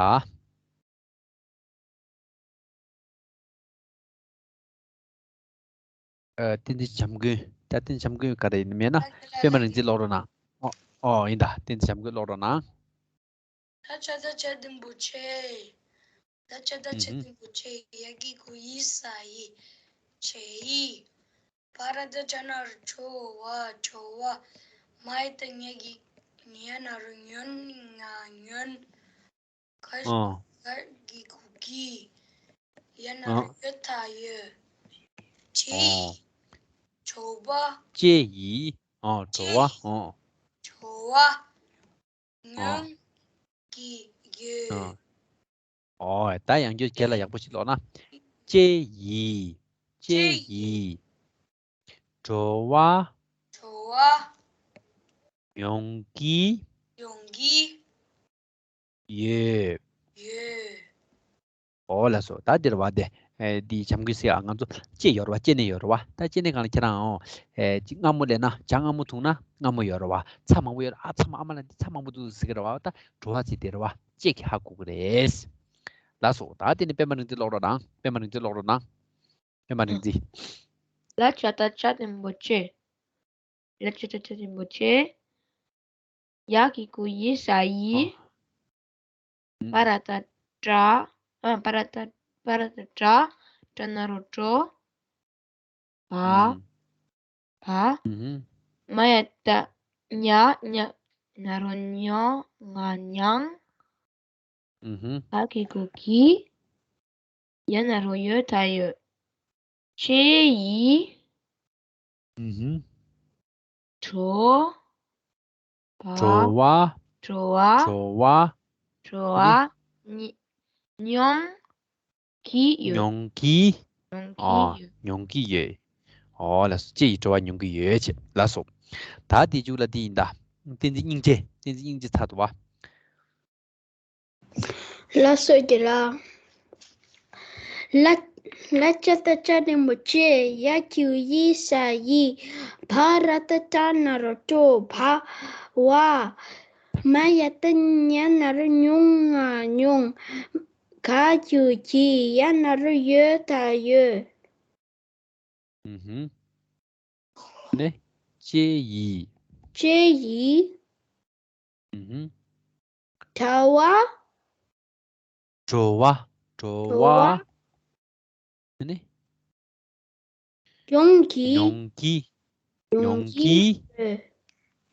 ཨ། བསྟན་འཛིན་བྱམས་མགོན། ད་བསྟན་འཛིན་བྱམས་མགོན་ག་རེ་ཡིན་མེད་ན། པད་མ་རིག་འཛིན་ཀློག་རོགས་གནང་། ཨོ། ཨོ་ཡིན་ད། བསྟན་འཛིན་བྱམས་མགོན་ཀློག་རོགས་གནང་། ད་ཆ་ད་ཆ་འཛིན་པོ་ཆེ། ད་ཆ་ད་ཆ་འཛིན་པོ་ཆེ། ཡ་གི་གུ་ཡི་ས་ཡི། ཆེ་ཡི། བ་ར་ཏ་ཆ་ན་རོ་བྲོ་བ། བྲོ་བ། མ་ཡ་ད་ཉ་གི་ཉ་ན་རོ་མྱོ་ང་མྱོང་། ག། ཨ། ག་གི་གུ་གི། ཡ་ན་རོ་ཡོ་ད་ཡོད། ལྕེ་ཡིས། བྲོ་བ། ལྕེ་ཡིས། ཨ། བྲོ་བ། ཨ། བྲོ་བ། མྱོང་གི་ཡོད། ཨ། ཨོ། ད་ཡང་བསྐྱར་རྒན་ལགས་ཡག་པོ་ཞིག་ཀློག་ན། ལྕེ་ཡིས། ལྕེ་ཡིས། བྲོ་བ། བྲོ་བ། མྱོང་གི། མྱོང་གི། ཡོད། ཡོད། ཨོ་ལགས་སོ། ད་འདིར་བ་དེ། ཨེ། འདི་བྱམས་མགོན་ཟེར་ཨ། ང་ཚོ་ལྕེ་ཡོད་རེད་བ། ལྕེ་ནས་ཡོད་རེད་བ། ད་ལྕེ་ནས་གང་ལ་ཁྱེད་རང་ཨོ། ཨེ། ཅིག་མངར་མོ་ལེན་ན། ཇ་མངར་མོ་འཐུང་ན་མངར་མོ་ཡོད་རེད་བ། ཚྭ་མང་པོ་ཡོད་རེད། ཨ། ཚྭ་མ། ཨ་མ་ལ་འདི་ཚྭ་མང་པོ་འདུག་ཟེར་གི་རེད་བ། ད་བྲོ་བ་ཟེར་དེ་རེད་བ། ལྕེ་གིས་ཧ་གོ་གི་རེད། ལགས་སོ། ད་དེ་ནས་པད་མ་རིག་འཛིན་ཀློག་རོགས་གནང་། པད་མ་རིག་འཛིན་ཀློག་རོགས་གནང་། པད་མ་རིག་འཛིན། ལ་ཆ་ད་ཆ་འཛིན་པོ་ཆེ། ལ་ཆ་ད་ཆ་འཛིན་པོ་ཆེ། ཡ་གི་གུ་ཡི་ས་ཡི། ཨོ། བ་ར་ཏ་བྲ། ཨ། བ་ར་ཏ། བ་ར་ཏ་བྲ། ཏྲ་ན་རོ་བྲོ། བ། ཨུམ། བ། ཨུམ། མ་ཡ་ད་ཉ། ཉ་ན་རོ་མྱོ་ང་མྱོང་། ཨུམ། ག་གི་གུ་གི། ཡ་ན་རོ་ཡོ་ད་ཡོད། ལྕེ་ཡིས། ཨུམ། བྲོ་བ། བྲོ་བ། བྲོ་བ། བྲོ་བ། བྲོ་བ། ཨ་ནི། མྱོང་གི་ཡོད། མྱོང་གི། མྱོང་གི། ཨ། ཡོད། མྱོང་གི་ཡོད། ཨོ་ལགས་སོ། ལྕེ་ཡིས་བྲོ་བ་མྱོང་གི་ཡོད་ཅེས། ལགས་སོ། ད་དེ་མཇུག་ལ་འདི་ཡིན་ད། བསྟན་འཛིན་སྙིང་རྗེ། བསྟན་འཛིན་སྙིང་རྗེ་ཚར་འདུག་བ། ལགས་སོ་རྒན་ལགས། ལ། ལ་ཅ་ད་ཅ་འགྲེང་བུ་ལྕེ། ཡ་གི་གུ་ཡི་ས་ཡི། བ་ར་ཏ་བྲ་ན་རོ་བྲོ། བ། བ། མ་ཡ་ད་ཉ་ན་རོ་མྱོ་ང་མྱོང་། ག་གི་གུ་གི། ཡ་ན་རོ་ཡོ་ད་ཡོད། ཨུ་ཧུམ། ནས། ལྕེ་ཡིས། ལྕེ་ཡིས། ཨུ་ཧུམ། བྲོ་བ། བྲོ་བ། བྲོ་བ། བྲོ་བ། ནས། མྱོང་གི། མྱོང་གི། མྱོང་གི། མྱོང་གི་ཡོད།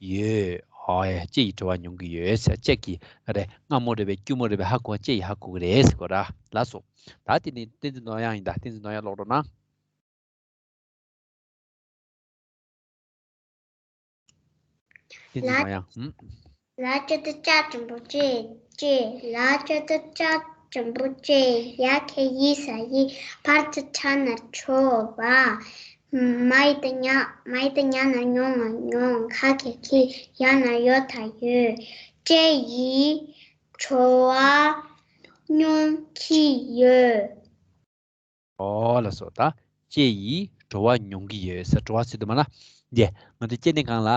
ཡོད། ཨོ་ཡ། ལྕེ་ཡིས་བྲོ་བ་མྱོང་གི་ཡོད་ཟེར། ལྕེ་གིས་རེད། མངར་མོ་རེད་པས། སྐྱུར་མོ་རེད་པས། ཧ་གོ། ལྕེ་ཡིས་ཧ་གོ་གི་རེད་ཟེར་གོ་ར། ལགས་སོ། ད་དེ་ནི་བསྟན་འཛིན་ནོར་དབྱངས་ཡིན་ད། བསྟན་འཛིན་ནོར་དབྱངས་ཀློག་རོགས་གནང་། བསྟན་འཛིན་ནོར་དབྱངས། ཨུམ། ལ་ཅ་ད་ཅ་འགྲེང་བུ་ལྕེ། ལྕེ། ལ་ཅ་ད་ཅ་འགྲེང་བུ་ལྕེ། ཡ་གི་གུ་ཡི་ས་ཡི། བ་ར་ཏ་བྲ་ན་རོ་བྲོ་བ། མ་ཡ་ད་ཉ། མ་ཡ་ད་ཉ་ན་རོ་མྱོ་ང་མྱོང་། ག་གི་གུ་གི། ཡ་ན་རོ་ཡོ་ད་ཡོད། ལྕེ་ཡིས་བྲོ་བ་མྱོང་གི་ཡོད། ཨོ་ལགས་སོ། ད་ལྕེ་ཡིས་བྲོ་བ་མྱོང་གི་ཡོད་ཟེར། བྲོ་བ་ཟེར་དུས་མ་ན། ཡེ། ང་ཚོ་སྐྱེ་གནས་གང་ལ།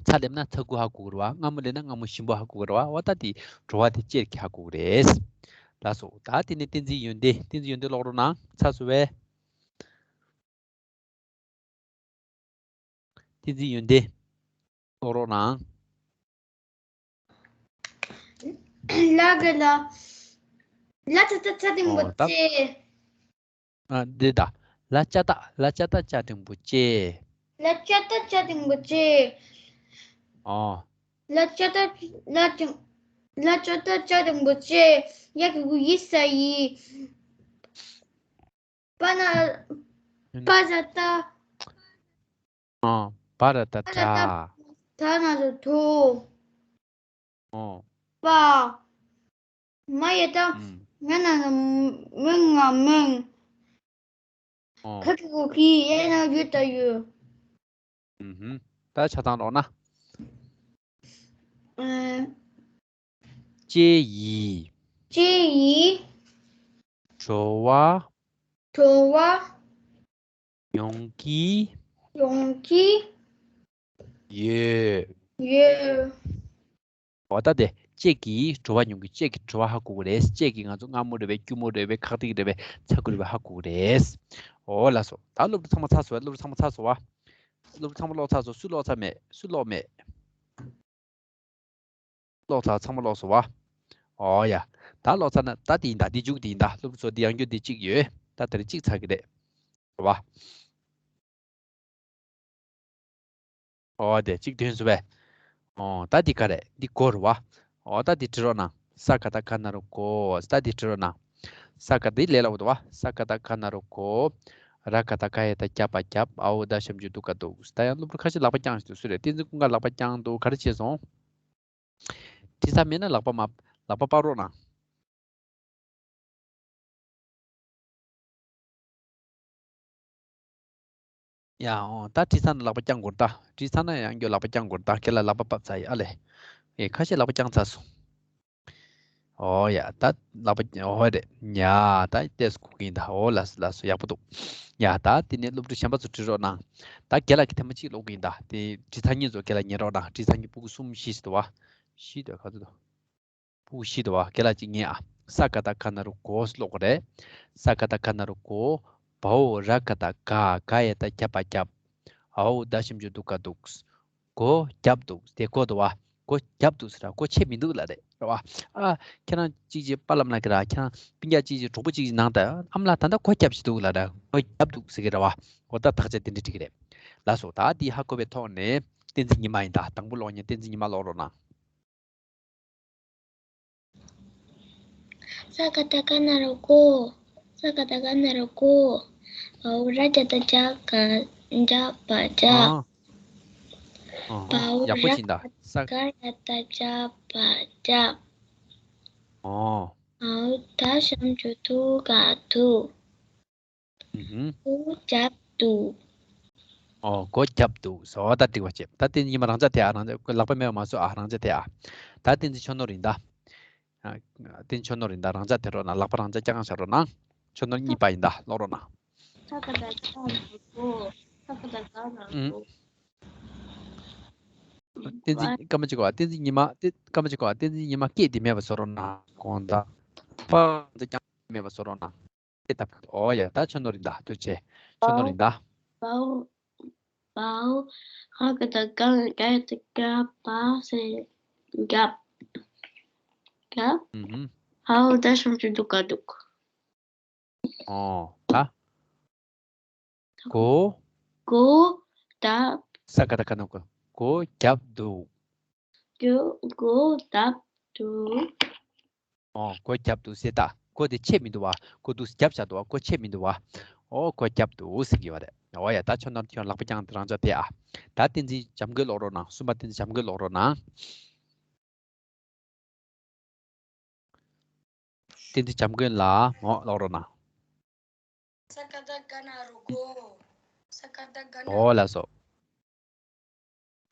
ཚ་སླེབས་ན་ཚ་ཁུ་ཧ་གོ་གི་རེད་བ། སྔ་མོ་སླེབས་ན་སྔ་མོ་ཞིམ་པོ་ཧ་གོ་གི་རེད་བ། འོ་ད་དེ་བྲོ་བ་དེ་ལྕེ་གིས་ཧ་གོ་གི་རེད། ལགས་སོ། ད་དེ་ནས་གཏན་ཚིགས་ཡོན་ཏན། གཏན་ཚིགས་ཡོན་ཏན་ཀློག་རོགས་གནང་། ཚར་སོང་བས། གཏན་ཚིགས་ཡོན་ཏན་ཀློག་རོགས་གནང་། ལ་ག་ལ། ལ་ཙ་ཏ་ཙ་འགྲེང་བུ་ལྕེ། ཨ། འདི་ད། ལ་ཙ་ཏ། ལ་ཙ་ཏ་ཙ་འགྲེང་བུ་ལྕེ། ལ་ཙ་ཏ་ཙ་འགྲེང་བུ་ལྕེ། ཨོ། ལ་ཙ་ཏ། ལ་ཙ། ལ་ཙ་ཏ་ཙ་འགྲེང་བུ་ལྕེ། ཡ་གི་གུ་ཡི་ས་ཡི། པ་ན། པ་ཟ་ཏ། ཨ། པ་ར་ཏ་པ་ཟ་ཏ། པྲ། ད་ན་རོ་དོ། ཨོ། པ། མ་ཡ་ཏ། ཨུམ། ང་ན་ན་མོ་ང་མོང་། ཨོ། ཁ་གི་གུ་ཁི། ཡ་ན་ཡུ་ཏ་ཡུ། ཨུམ་ཧུམ། ད་ཆ་ཚང་ཀློག་ན། ཨ། ལྕེ་ཡིས། ལྕེ་ཡིས། བྲོ་བ། བྲོ་བ། མྱོང་གི། མྱོང་གི། ཡོད། ཡོད། འོ་ད་དེ་ལྕེ་གིས་བྲོ་བ་མྱོང་གི། ལྕེ་གིས་བྲོ་བ་ཧ་གོ་གི་རེད། ལྕེ་གིས་ང་ཚོ་མངར་མོ་རེད་པས། སྐྱུར་མོ་རེད་པས། ཁག་ཏིག་རེད་པས། ཚ་ཁུ་རེད་པས། ཧ་གོ་གི་རེད། འོ་ལགས་སོ། ད་སློབ་ཕྲུག་ཚང་མ་ཚར་སོང་བས། སློབ་ཕྲུག་ཚང་མ་ཚར་སོང་བ། སློབ་ཕྲུག་ཚང་མ་ཀློག་ཚར་སོང་། སུ་ཀློག་ཚར་མེད། སུ་ཀློག་མེད། ཀློག་ཚར། ཚང་མ་ཀློག་སོང་བ། ཨོ་ཡ། ད་ཀློག་ཚར་ན་ད་དེ་ཡིན་ད། འདི་མཇུག་དེ་ཡིན་ད། སློབ་ཕྲུག་ཚོ་འདི་ཡང་བསྐྱར་འདི་གཅིག་ཡོད། ད་དེ་རིང་གཅིག་ཚར་གི་རེད། རེད་བ། ཨོ་དེ་གཅིག་ཐོན་སོང་བས། ཨོ་ད་འདི་ག་རེད། འདི་གོ་རེད་བ། ཨོ་ད་འདི་བྲི་རོགས་གནང་། ས་ག་བཏགས་སྒ་ན་རོ་སྒོ། ད་འདི་བྲི་རོགས་གནང་། ས་ག་འདི་ལས་སླ་པོ་འདུག་བ། ས་ག་བཏགས་སྒ་ན་རོ་སྒོ། ར་ག་བཏགས་རྒ་ཡ་བཏགས་རྒྱ་པ་རྒྱབ། འ་འོག་ད་ཞབས་ཀྱུ་འདུག་ག་འདུག་ད་ཡང་སློབ་ཕྲུག་ཁ་ཤས་ལག་པ་བརྐྱངས་བཞག་འདུག་སུ་རེད། བསྟན་འཛིན་ཀུན་དགའ་ལག་པ་བརྐྱངས་འདུག་ག་རེ་བྱས་སོང་། བྲིས་ཚར་མེད་ན་ལག་པ་མ། ལག་པ་སྤར་རོགས་གནང་། ཡ། འོ་ད་བྲིས་ཚར་ན་ལག་པ་བརྐྱང་དགོས་རེད་ད། བྲིས་ཚར་ན་ཡང་བསྐྱར་ལག་པ་བརྐྱང་དགོས་རེད་ད། ཁྱེད་ལ་ལག་པ་ཕབ་ཚར་ཡིན་ཨ་ལས། ཨེ་ཁ་ཤས་ལག་པ་བརྐྱངས་ཚར་སོང་། འོ་ཡ་ད་ལག་པ་འོ་རེད་ཡ། ད་ཏོག་ཙམ་སྒུག་གི་ཡིན་ད། འོ་ལགས་སོ་ལགས་སོ། ཡག་པོ་འདུག་ཡ་ད་དེ་ནས་སློབ་ཕྲུག་གཞན་པ་ཚོ་བྲིས་རོགས་གནང་། ད་རྒན་ལགས་ཀྱིས་ཐེངས་མ་གཅིག་ཀློག་གི་ཡིན་ད། དེ་བྲིས་ཚར་མཁན་ཚོ་རྒན་ལགས་ཉན་རོགས་གནང་། བྲིས་ཚར་མཁན་སྤུ་གུ་གསུམ་བཞི་ཞིག་འདུག་བ། བཞི་འདུག་ག་ཚོད་འདུག་སྤུ་གུ་བཞི་འདུག་བ། རྒན་ལགས་གཅིག་ཉན་ཨ། ས་ག་བཏགས་སྒ་ན་རོ་སྒོ་ཀློག་དགོས་རེད། ས་ག་བཏགས་སྒ་ན་རོ་སྒོ། བ་འོག་ར་ག་བཏགས་སྒ། རྒ་ཡ་བཏགས་རྒྱ་པ་རྒྱབ། འ་འོག་ད་ཞབས་ཀྱུ་འདུག་ག་འདུག་སྒོ་བརྒྱབ་འདུག་དེ་སྒོ་འདུག་བ། སྒོ་བརྒྱབ་འདུག་ཟེར་ར། སྒོ་ཕྱེ་མི་འདུག་ལབ་རེད། རེད་བ། ཨ། ཁྱེད་རང་གཅིག་ཅིག་པཱ་ལགས་ལབ་ཀྱི་ར། ཁྱེད་རང་སྤུན་ཀྱག་གཅིག་ཅིག་གྲོགས་པོ་གཅིག་ཅིག་ནང་ད་ཨ་མ་ལགས་ད་ལྟ་སྒོ་བརྒྱབ་བཞག་འདུག་ལབ་ར། སྒོ་བརྒྱབ་འདུག་ཟེར་གྱི་རེད་བ། འོ་ད་དག་ཆ་དེ་འདྲ་འགྲིག་གི་རེད། ལགས་སོ། ད་འདི་ཧ་གོ་བའི་ཐོག་ནས་བསྟན་འཛིན་ཉི་མ་ཡིན་ད། དང་པོ་ཀློག་མཁན་བསྟན་འཛིན་ཉི་མ་ཀློག་རོགས་གནང་། ས་ག་བཏགས་སྒ་ན་རོ་སྒོ། ས་ག་བཏགས་སྒ་ན་རོ་སྒོ། བ་འོག་ར་ག་བཏགས་རྒྱ་ག་རྒྱ་པ་རྒྱབ། ཨ། ཨ། བ་འོག་ཡག་པོ་ར་བྱིན་ད། ག་ས། བཏགས་རྒ་ཡ་བཏགས་རྒྱ་པ་རྒྱབ། ཨོ། འ་འོག་ད་ཞབས་ཀྱུ་འདུག་ག་འདུག་ཨུ་ཧུམ། སྒོ་བརྒྱབ་འདུག་ཨོ། སྒོ་བརྒྱབ་འདུག་ཟེར་བ་ད་འགྲིག་པ་བྱེད། ད་དེ་ཉི་མ་རང་འཇགས་དེ་ཨ། རང་འཇགས་ལག་པ་མེད་པ་མ་བཟོ་ཨ། རང་འཇགས་དེ་ཨ། ད་བསྟན་འཛིན་ཆོས་ནོར་ཡིན་ད། ཨ། བསྟན་འཛིན་ཆོས་ནོར་ཡིན་ད། རང་འཇགས་དེ་རོགས་གནང་། ལག་པ་རང་འཇགས་རྐྱང་རྐྱང་བཞག་རོགས་གནང་། ཆོས་ནོར་གཉིས་པ་ཡིན་ད། ཀློག་རོགས་གནང་། ས་ག་བཏགས་སྒ་ན་རོ་སྒོ། ས་ག་བཏགས་སྒ་ན་རོ་སྒོ། བསྟན་འཛིན་སྐར་མ་གཅིག་གོ། བསྟན་འཛིན་ཉི་མ། བསྟན་སྐར་མ་གཅིག་གོ། བསྟན་འཛིན་ཉི་མ་སྐད་དེ་མེད་པ་བཟོ་རོགས་གནང་། དགོངས་དག་ཕར་འཛིན་རྐྱང་མེད་པ་བཟོ་རོགས་གནང་། སྐད་བཏབ། ཨོ་ཡ། ད་ཆོས་ནོར་ཡིན་ད། ཐུགས་རྗེ་ཆེ། ཆོས་ནོར་ཡིན་ད། བའོ། བའོ། ཧ་ག་བཏགས་ཧྒ། རྒ་ཡ་བཏགས་རྒྱ། བ་ཟེར། རྒྱབ། རྒྱབ། ཨུ་ཧུམ། འ་འོག་ད་ཞབས་ཀྱུ་འདུག་ག་འདུག་ཨོ། ད། སྒོ། སྒོ་བརྡབ། ས་ག་བཏགས་སྒ་ན་སྒོ། སྒོ་བརྒྱབ་འདུག་སྒོ་སྒོ་བརྡབ་འདུག་ཨོ། སྒོ་བརྒྱབ་འདུག་ཟེར་ད། སྒོ་དེ་ཕྱེ་མི་འདུག་བ། སྒོ་འདུག་བརྒྱབ་བཞག་འདུག་བ། སྒོ་ཕྱེ་མི་འདུག་བ། ཨོ། སྒོ་བརྒྱབ་འདུག་ཟེར་གྱི་ཡོད་རེད། ཨོ་ཡ། ད་ཆོས་ནོར་ཁྱོད་ལག་པ་བརྐྱངས་ཏེ་རང་འཇགས་དེ་ཨ། ད་བསྟན་འཛིན་བྱམས་མགོན་ཀློག་རོགས་གནང་། གསུམ་པ་བསྟན་འཛིན་བྱམས་མགོན་ཀློག་རོགས་གནང་། བསྟན་འཛིན་བྱམས་མགོན་ལགས། འོ་ཀློག་རོགས་གནང་། ས་ག་བཏགས་སྒ་ན་རོ་སྒོ། ས་ག་བཏགས་སྒ་ན། འོ་ལགས་སོ།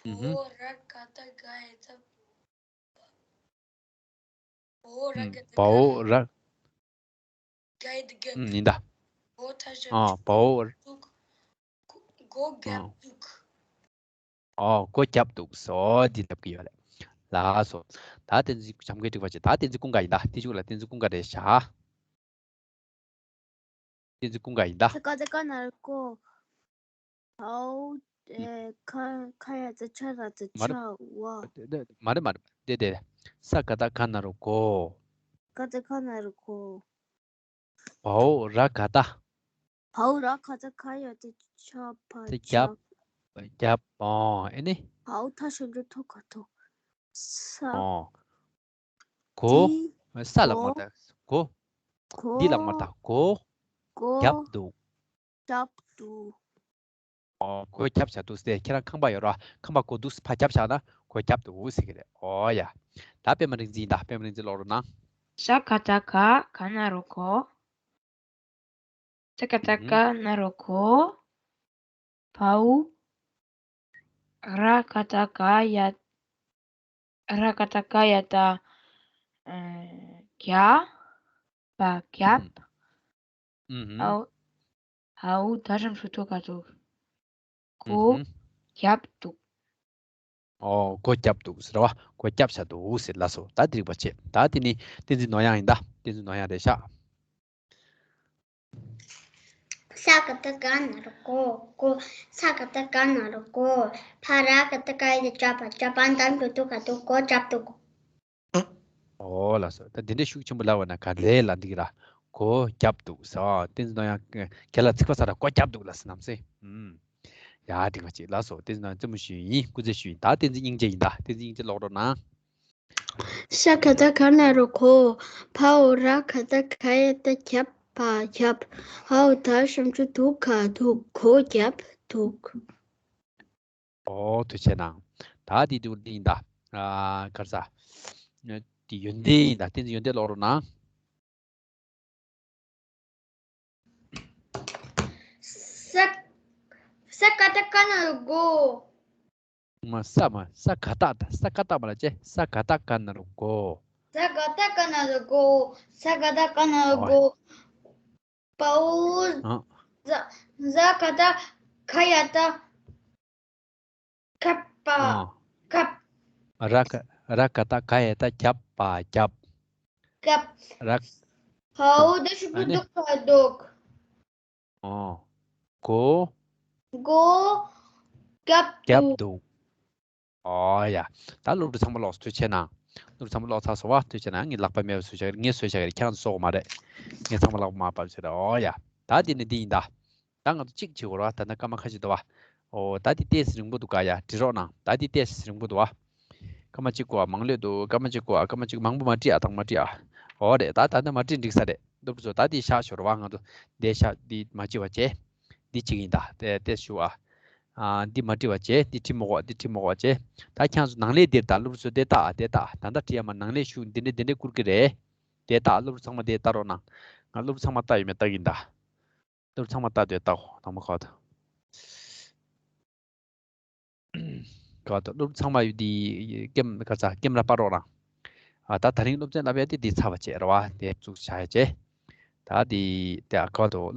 ཨུ་ཧུམ། བའོ་ར་ག་བཏགས་རྒ་ཡ་བཏགས། བའོ་ར་ག་བཏགས་བའོ་རྒ། ར། རྒ་ཡ་བཏགས་རྒྱབ། ཨུམ། ཡིན་ད། འོ་ད་ཞབས། ཨ། བའོ། འདུག་སྒོ་བརྒྱབ་འདུག་ཨོ་སྒོ་བརྒྱབ་འདུག་སོ། འདི་ལབ་ཀྱི་ཡོད་རེད། ལགས་སོ། ད་བསྟན་འཛིན་བྱམས་མགོན་འགྲིག་པ་བྱེད། ད་བསྟན་འཛིན་ཀུན་དགའ་ཡིན། ད་དེ་གཅིག་ལ་བསྟན་འཛིན་ཀུན་དགའ་རེད་བཞག་བསྟན་འཛིན་ཀུན་དགའ་ཡིན་ད། ས་ཀ་བཏགས་སྐ་ན་རོ་སྐོ། བའོ། ཨེ། ཁ་ཁ་ཡ་བཏགས་ཁྱ་ས་བཏགས་མ་རེད། ཁྱ་བ། མ་རེད་མ་རེད། དེ་དེ། ས་ཀ་བཏགས་སྒ་ན་རོ་སྒོ། ཀ་བཏགས་ཀ་ན་རོ་སྒོ། བའོ་ར་ག་བཏགས། བའོ་ར་ག་བཏགས་ག་ཡ་བཏགས་ཁྱ་བ་དེ་རྒྱབ། རྒྱབ། རྒྱབ། ཨོ་ཨེ་ནི། བའོ་ད་ཞབས་ཀྱུ་ཐོ་ག་ཐོ། ས། ཨོ། གོ། འདི། ས་ལབ་མ་གོ་ད། གོ། གོ། འདི་ལབ་མ་ད། གོ། གོ། རྒྱབ་འདུག་རྒྱབ་འདུག་ཨོ་སྒོ་རྒྱབ་བཞག་འདུག་ཟེར། ཁྱེད་རང་ཁང་པ་ཡོད་ར། ཁང་པ་སྒོ་འདུག་ཕར་རྒྱབ་བཞག་ན་སྒོ་རྒྱབ་འདུག་ཟེར་གི་རེད། ཨོ་ཡ། ད་པད་མ་རིག་འཛིན་ད། པད་མ་རིག་འཛིན་ཀློག་རོགས་གནང་། ས་ཀ་བཏགས་སྒ་ག་ན་རོ་སྒོ། ས་ཀ་བཏགས་སྒ་ན་རོ་སྒོ། བའོ། ར་ག་བཏགས་རྒ་ཡ། ར་ག་བཏགས་རྒ་ཡ་བཏགས། ཨ། རྒྱ། བ་རྒྱབ། ཨུ་ཧུམ། ཨའོ། ཨའོ་ད་ཞབས་ཀྱུ་ཐོ་ག་ཐོ། སྒོ། ཨུ་ཧུམ། རྒྱབ་འདུག་ཨོ་སྒོ་རྒྱབ་འདུག་ཟེར་བ། སྒོ་རྒྱབ་བཞག་འདུག་ཟེར། ལགས་སོ། ད་འདི་རིག་པ་བྱེད། ད་དེ་ནི་བསྟན་འཛིན་ནོར་དབྱངས་ཡིན་ད། བསྟན་འཛིན་ནོར་དབྱངས་རེད་ཤག་ས་ཀ་བཏགས་སྒ་ན་རོ་སྒོ། སྒོ། ས་ཀ་བཏགས་སྒ་ན་རོ་སྒོ། བ་ར་ག་བཏགས་བཀ་ཡ་བཏགས་བཀྱ་བ། བཀྱ་བཏགས་ཞབས་ཀྱུ་ཐོ་ག་ཐོ། སྒོ་བརྒྱབ་འདུག་ཨོ་ལགས་སོ། ད་འདི་འདྲའི་ཤུགས་ཆེན་པོ་ལབ་པ་ན་ག་རེ་ལབ་འདི་གི་ར། སྒོ་བརྒྱབ་འདུག་ཟེར། བསྟན་འཛིན་ནོར་དབྱངས་ཁྱེད་ལ་ཚིག་པ་ཚ་ར་སྒོ་བརྒྱབ་འདུག་ལབ་ཟེར་ནམ་སེ། ཨུམ། ཡ་འགྲིག་པ་ཅིག་ལགས་སོ། བསྟན་འཛིན་ནོར་དབྱངས་རྩེད་མོ་ཞུས་ཡིན། སྐུ་རྩེད་ཞུས་ཡིན། ད་བསྟན་འཛིན་སྙིང་རྗེ་ཡིན་ད། བསྟན་འཛིན་སྙིང་རྗེ་ཀློག་རོགས་གནང་། ས་ཀ་བཏགས་སྒ་ན་རོ་སྒོ། བའོ་ར་ག་བཏགས་རྒ་ཡ་བཏགས་རྒྱ་བ་རྒྱབ། འའོ་ད་ཞབས་ཀྱུ་འདུག་ག་འདུག་སྒོ་བརྒྱབ་འདུག་ཨོ་ཐུགས་རྗེ་གནང་། ད་འདི་འདུག་འདི་ཡིན་ད། ཨ་ག་རེ་ཟ། འདི་ཡོན་ཏན་ཡིན་ད། བསྟན་འཛིན་ཡོན་ཏན་ཀློག་རོགས་གནང་། ས། ས་ཀ་བཏགས་སྐ་ན་རོ་སྐོ། མ་ས་མ་ས་ག་བཏགས་ད། ས་ག་བཏགས་མ་ལ་ཅེ། ས་ག་བཏགས་སྐ་ན་རོ་སྐོ། ས་ག་བཏགས་སྐ་ན་རོ་སྐོ། ས་ག་བཏགས་སྐ་ན་རོ་སྐོ། བའོ། ཨ། ཟ། ཟ་ག་བཏགས་ག་ཡ་བཏགས། ཁ་པ། ཨ། ཁབ། ར་ག་ར་ག་བཏགས་ག་ཡ་བཏགས་རྒྱབ་པ་རྒྱབ། རྒྱབ། ར། བའོ་ད་ཞབས་ཀྱུ་འདུག་ག་འདུག་ཨོ། སྒོ། སྒོ། རྒྱབ་རྒྱབ་འདུག་འདུག་ཨོ་ཡ། ད་སློབ་ཕྲུག་ཚང་མ་ཀློག་ཐུགས་རྗེ་གནང་། སློབ་ཕྲུག་ཚང་མ་ཀློག་ཚར་སོང་བ། ཐུགས་རྗེ་གནང་། ངས་ལག་པ་མེད་པ་བཟོས་བཞག་གི་རེད། ངས་བཟོས་བཞག་གི་རེད། ཁྱེད་རང་ཚོ་བཟོ་དགོས་མ་རེད། ངས་ཚང་མ་ལག་པ་མར་ཕབ་བྱས་རེད། ཨོ་ཡ། ད་འདི་ནི་འདི་ཡིན་ད། ད་ང་ཚོ་གཅིག་བྱེད་དགོས་རེད་བ། ད་ལྟ་སྐར་མ་ཁ་ཤས་འདུག་བ། ཨོ་ད་འདི་ཏོག་ཙམ་རིང་པོ་འདུག་ག་ཡ། འབྲི་རོགས་གནང་། ད་འདི་ཏོག་ཙམ་རིང་པོ་འདུག་བ། སྐར་མ་གཅིག་གོ་བ་མང་ལོས་འདུག་སྐར་མ་གཅིག་གོ་བ། སྐར་མ་གཅིག་མང་པོ་མ་བྲིས་ཨ། དང་མ་བྲིས་ཨ། ཨོ་རེད། ད་ད་ནི་མ་བྲིས་འགྲིག་ས་རེད། སློབ་ཕྲུག་ཚོ་ད་འདི་བཞག་ཞོར་བ། ང་ཚོ་འདི་བཞག་འདི་མ་བྲིས་པ་བྱས། འདི་གཅིག་ཡིན་ད། ཏོག་ཙམ་ཞུ་ཨ། ཨ་འདི་མ་བྲིས་པ་བྱས། འདི་བྲིས་མ་དགོས། འདི་བྲིས་མ་དགོས་བྱས། ད་ཁྱེད་ཚོ་ནང་ལས་འདིར་ད་སློབ་ཕྲུག་ཚོ་འདི་ལྟ་ཨ། འདི་ལྟ་ཨ། ད་ལྟ་བྲིས་ཡ་མ་ནང་ལས་ཞུ་འདི་འདྲ་འདི་འདྲ་བསྐུར་གི་རེད། འདི་ལྟ་ཨ། སློབ་ཕྲུག་ཚང་མ་འདི་ལྟ་རོགས་གནང་། ང་སློབ་ཕྲུག་ཚང་མ་ལྟ་ཡོད་མེད་ལྟ་གི་ཡིན་ད། སློབ་ཚང་མ་ལྟ་དུས་ལྟ་འོ། དང་པོ་ཁ་བ་དང་། ཁ་བ་དང་སློབ་ཚང་མ་ཡོད་དེ་ཀེམ་ཁ་ཚ་ཀེམ་ར་པ་རོགས་རང་། ཨ་ད་ད་རིང་སློབ་ཚན་ལབ་ཡ་དེ་འདི་ཚར་བ་བྱས་ར་བ། དེ་བཙུགས་བྱ་ཡ་བྱས། ད་དེ་དེ་ཨ་ཁ་བ་དང་སློབ་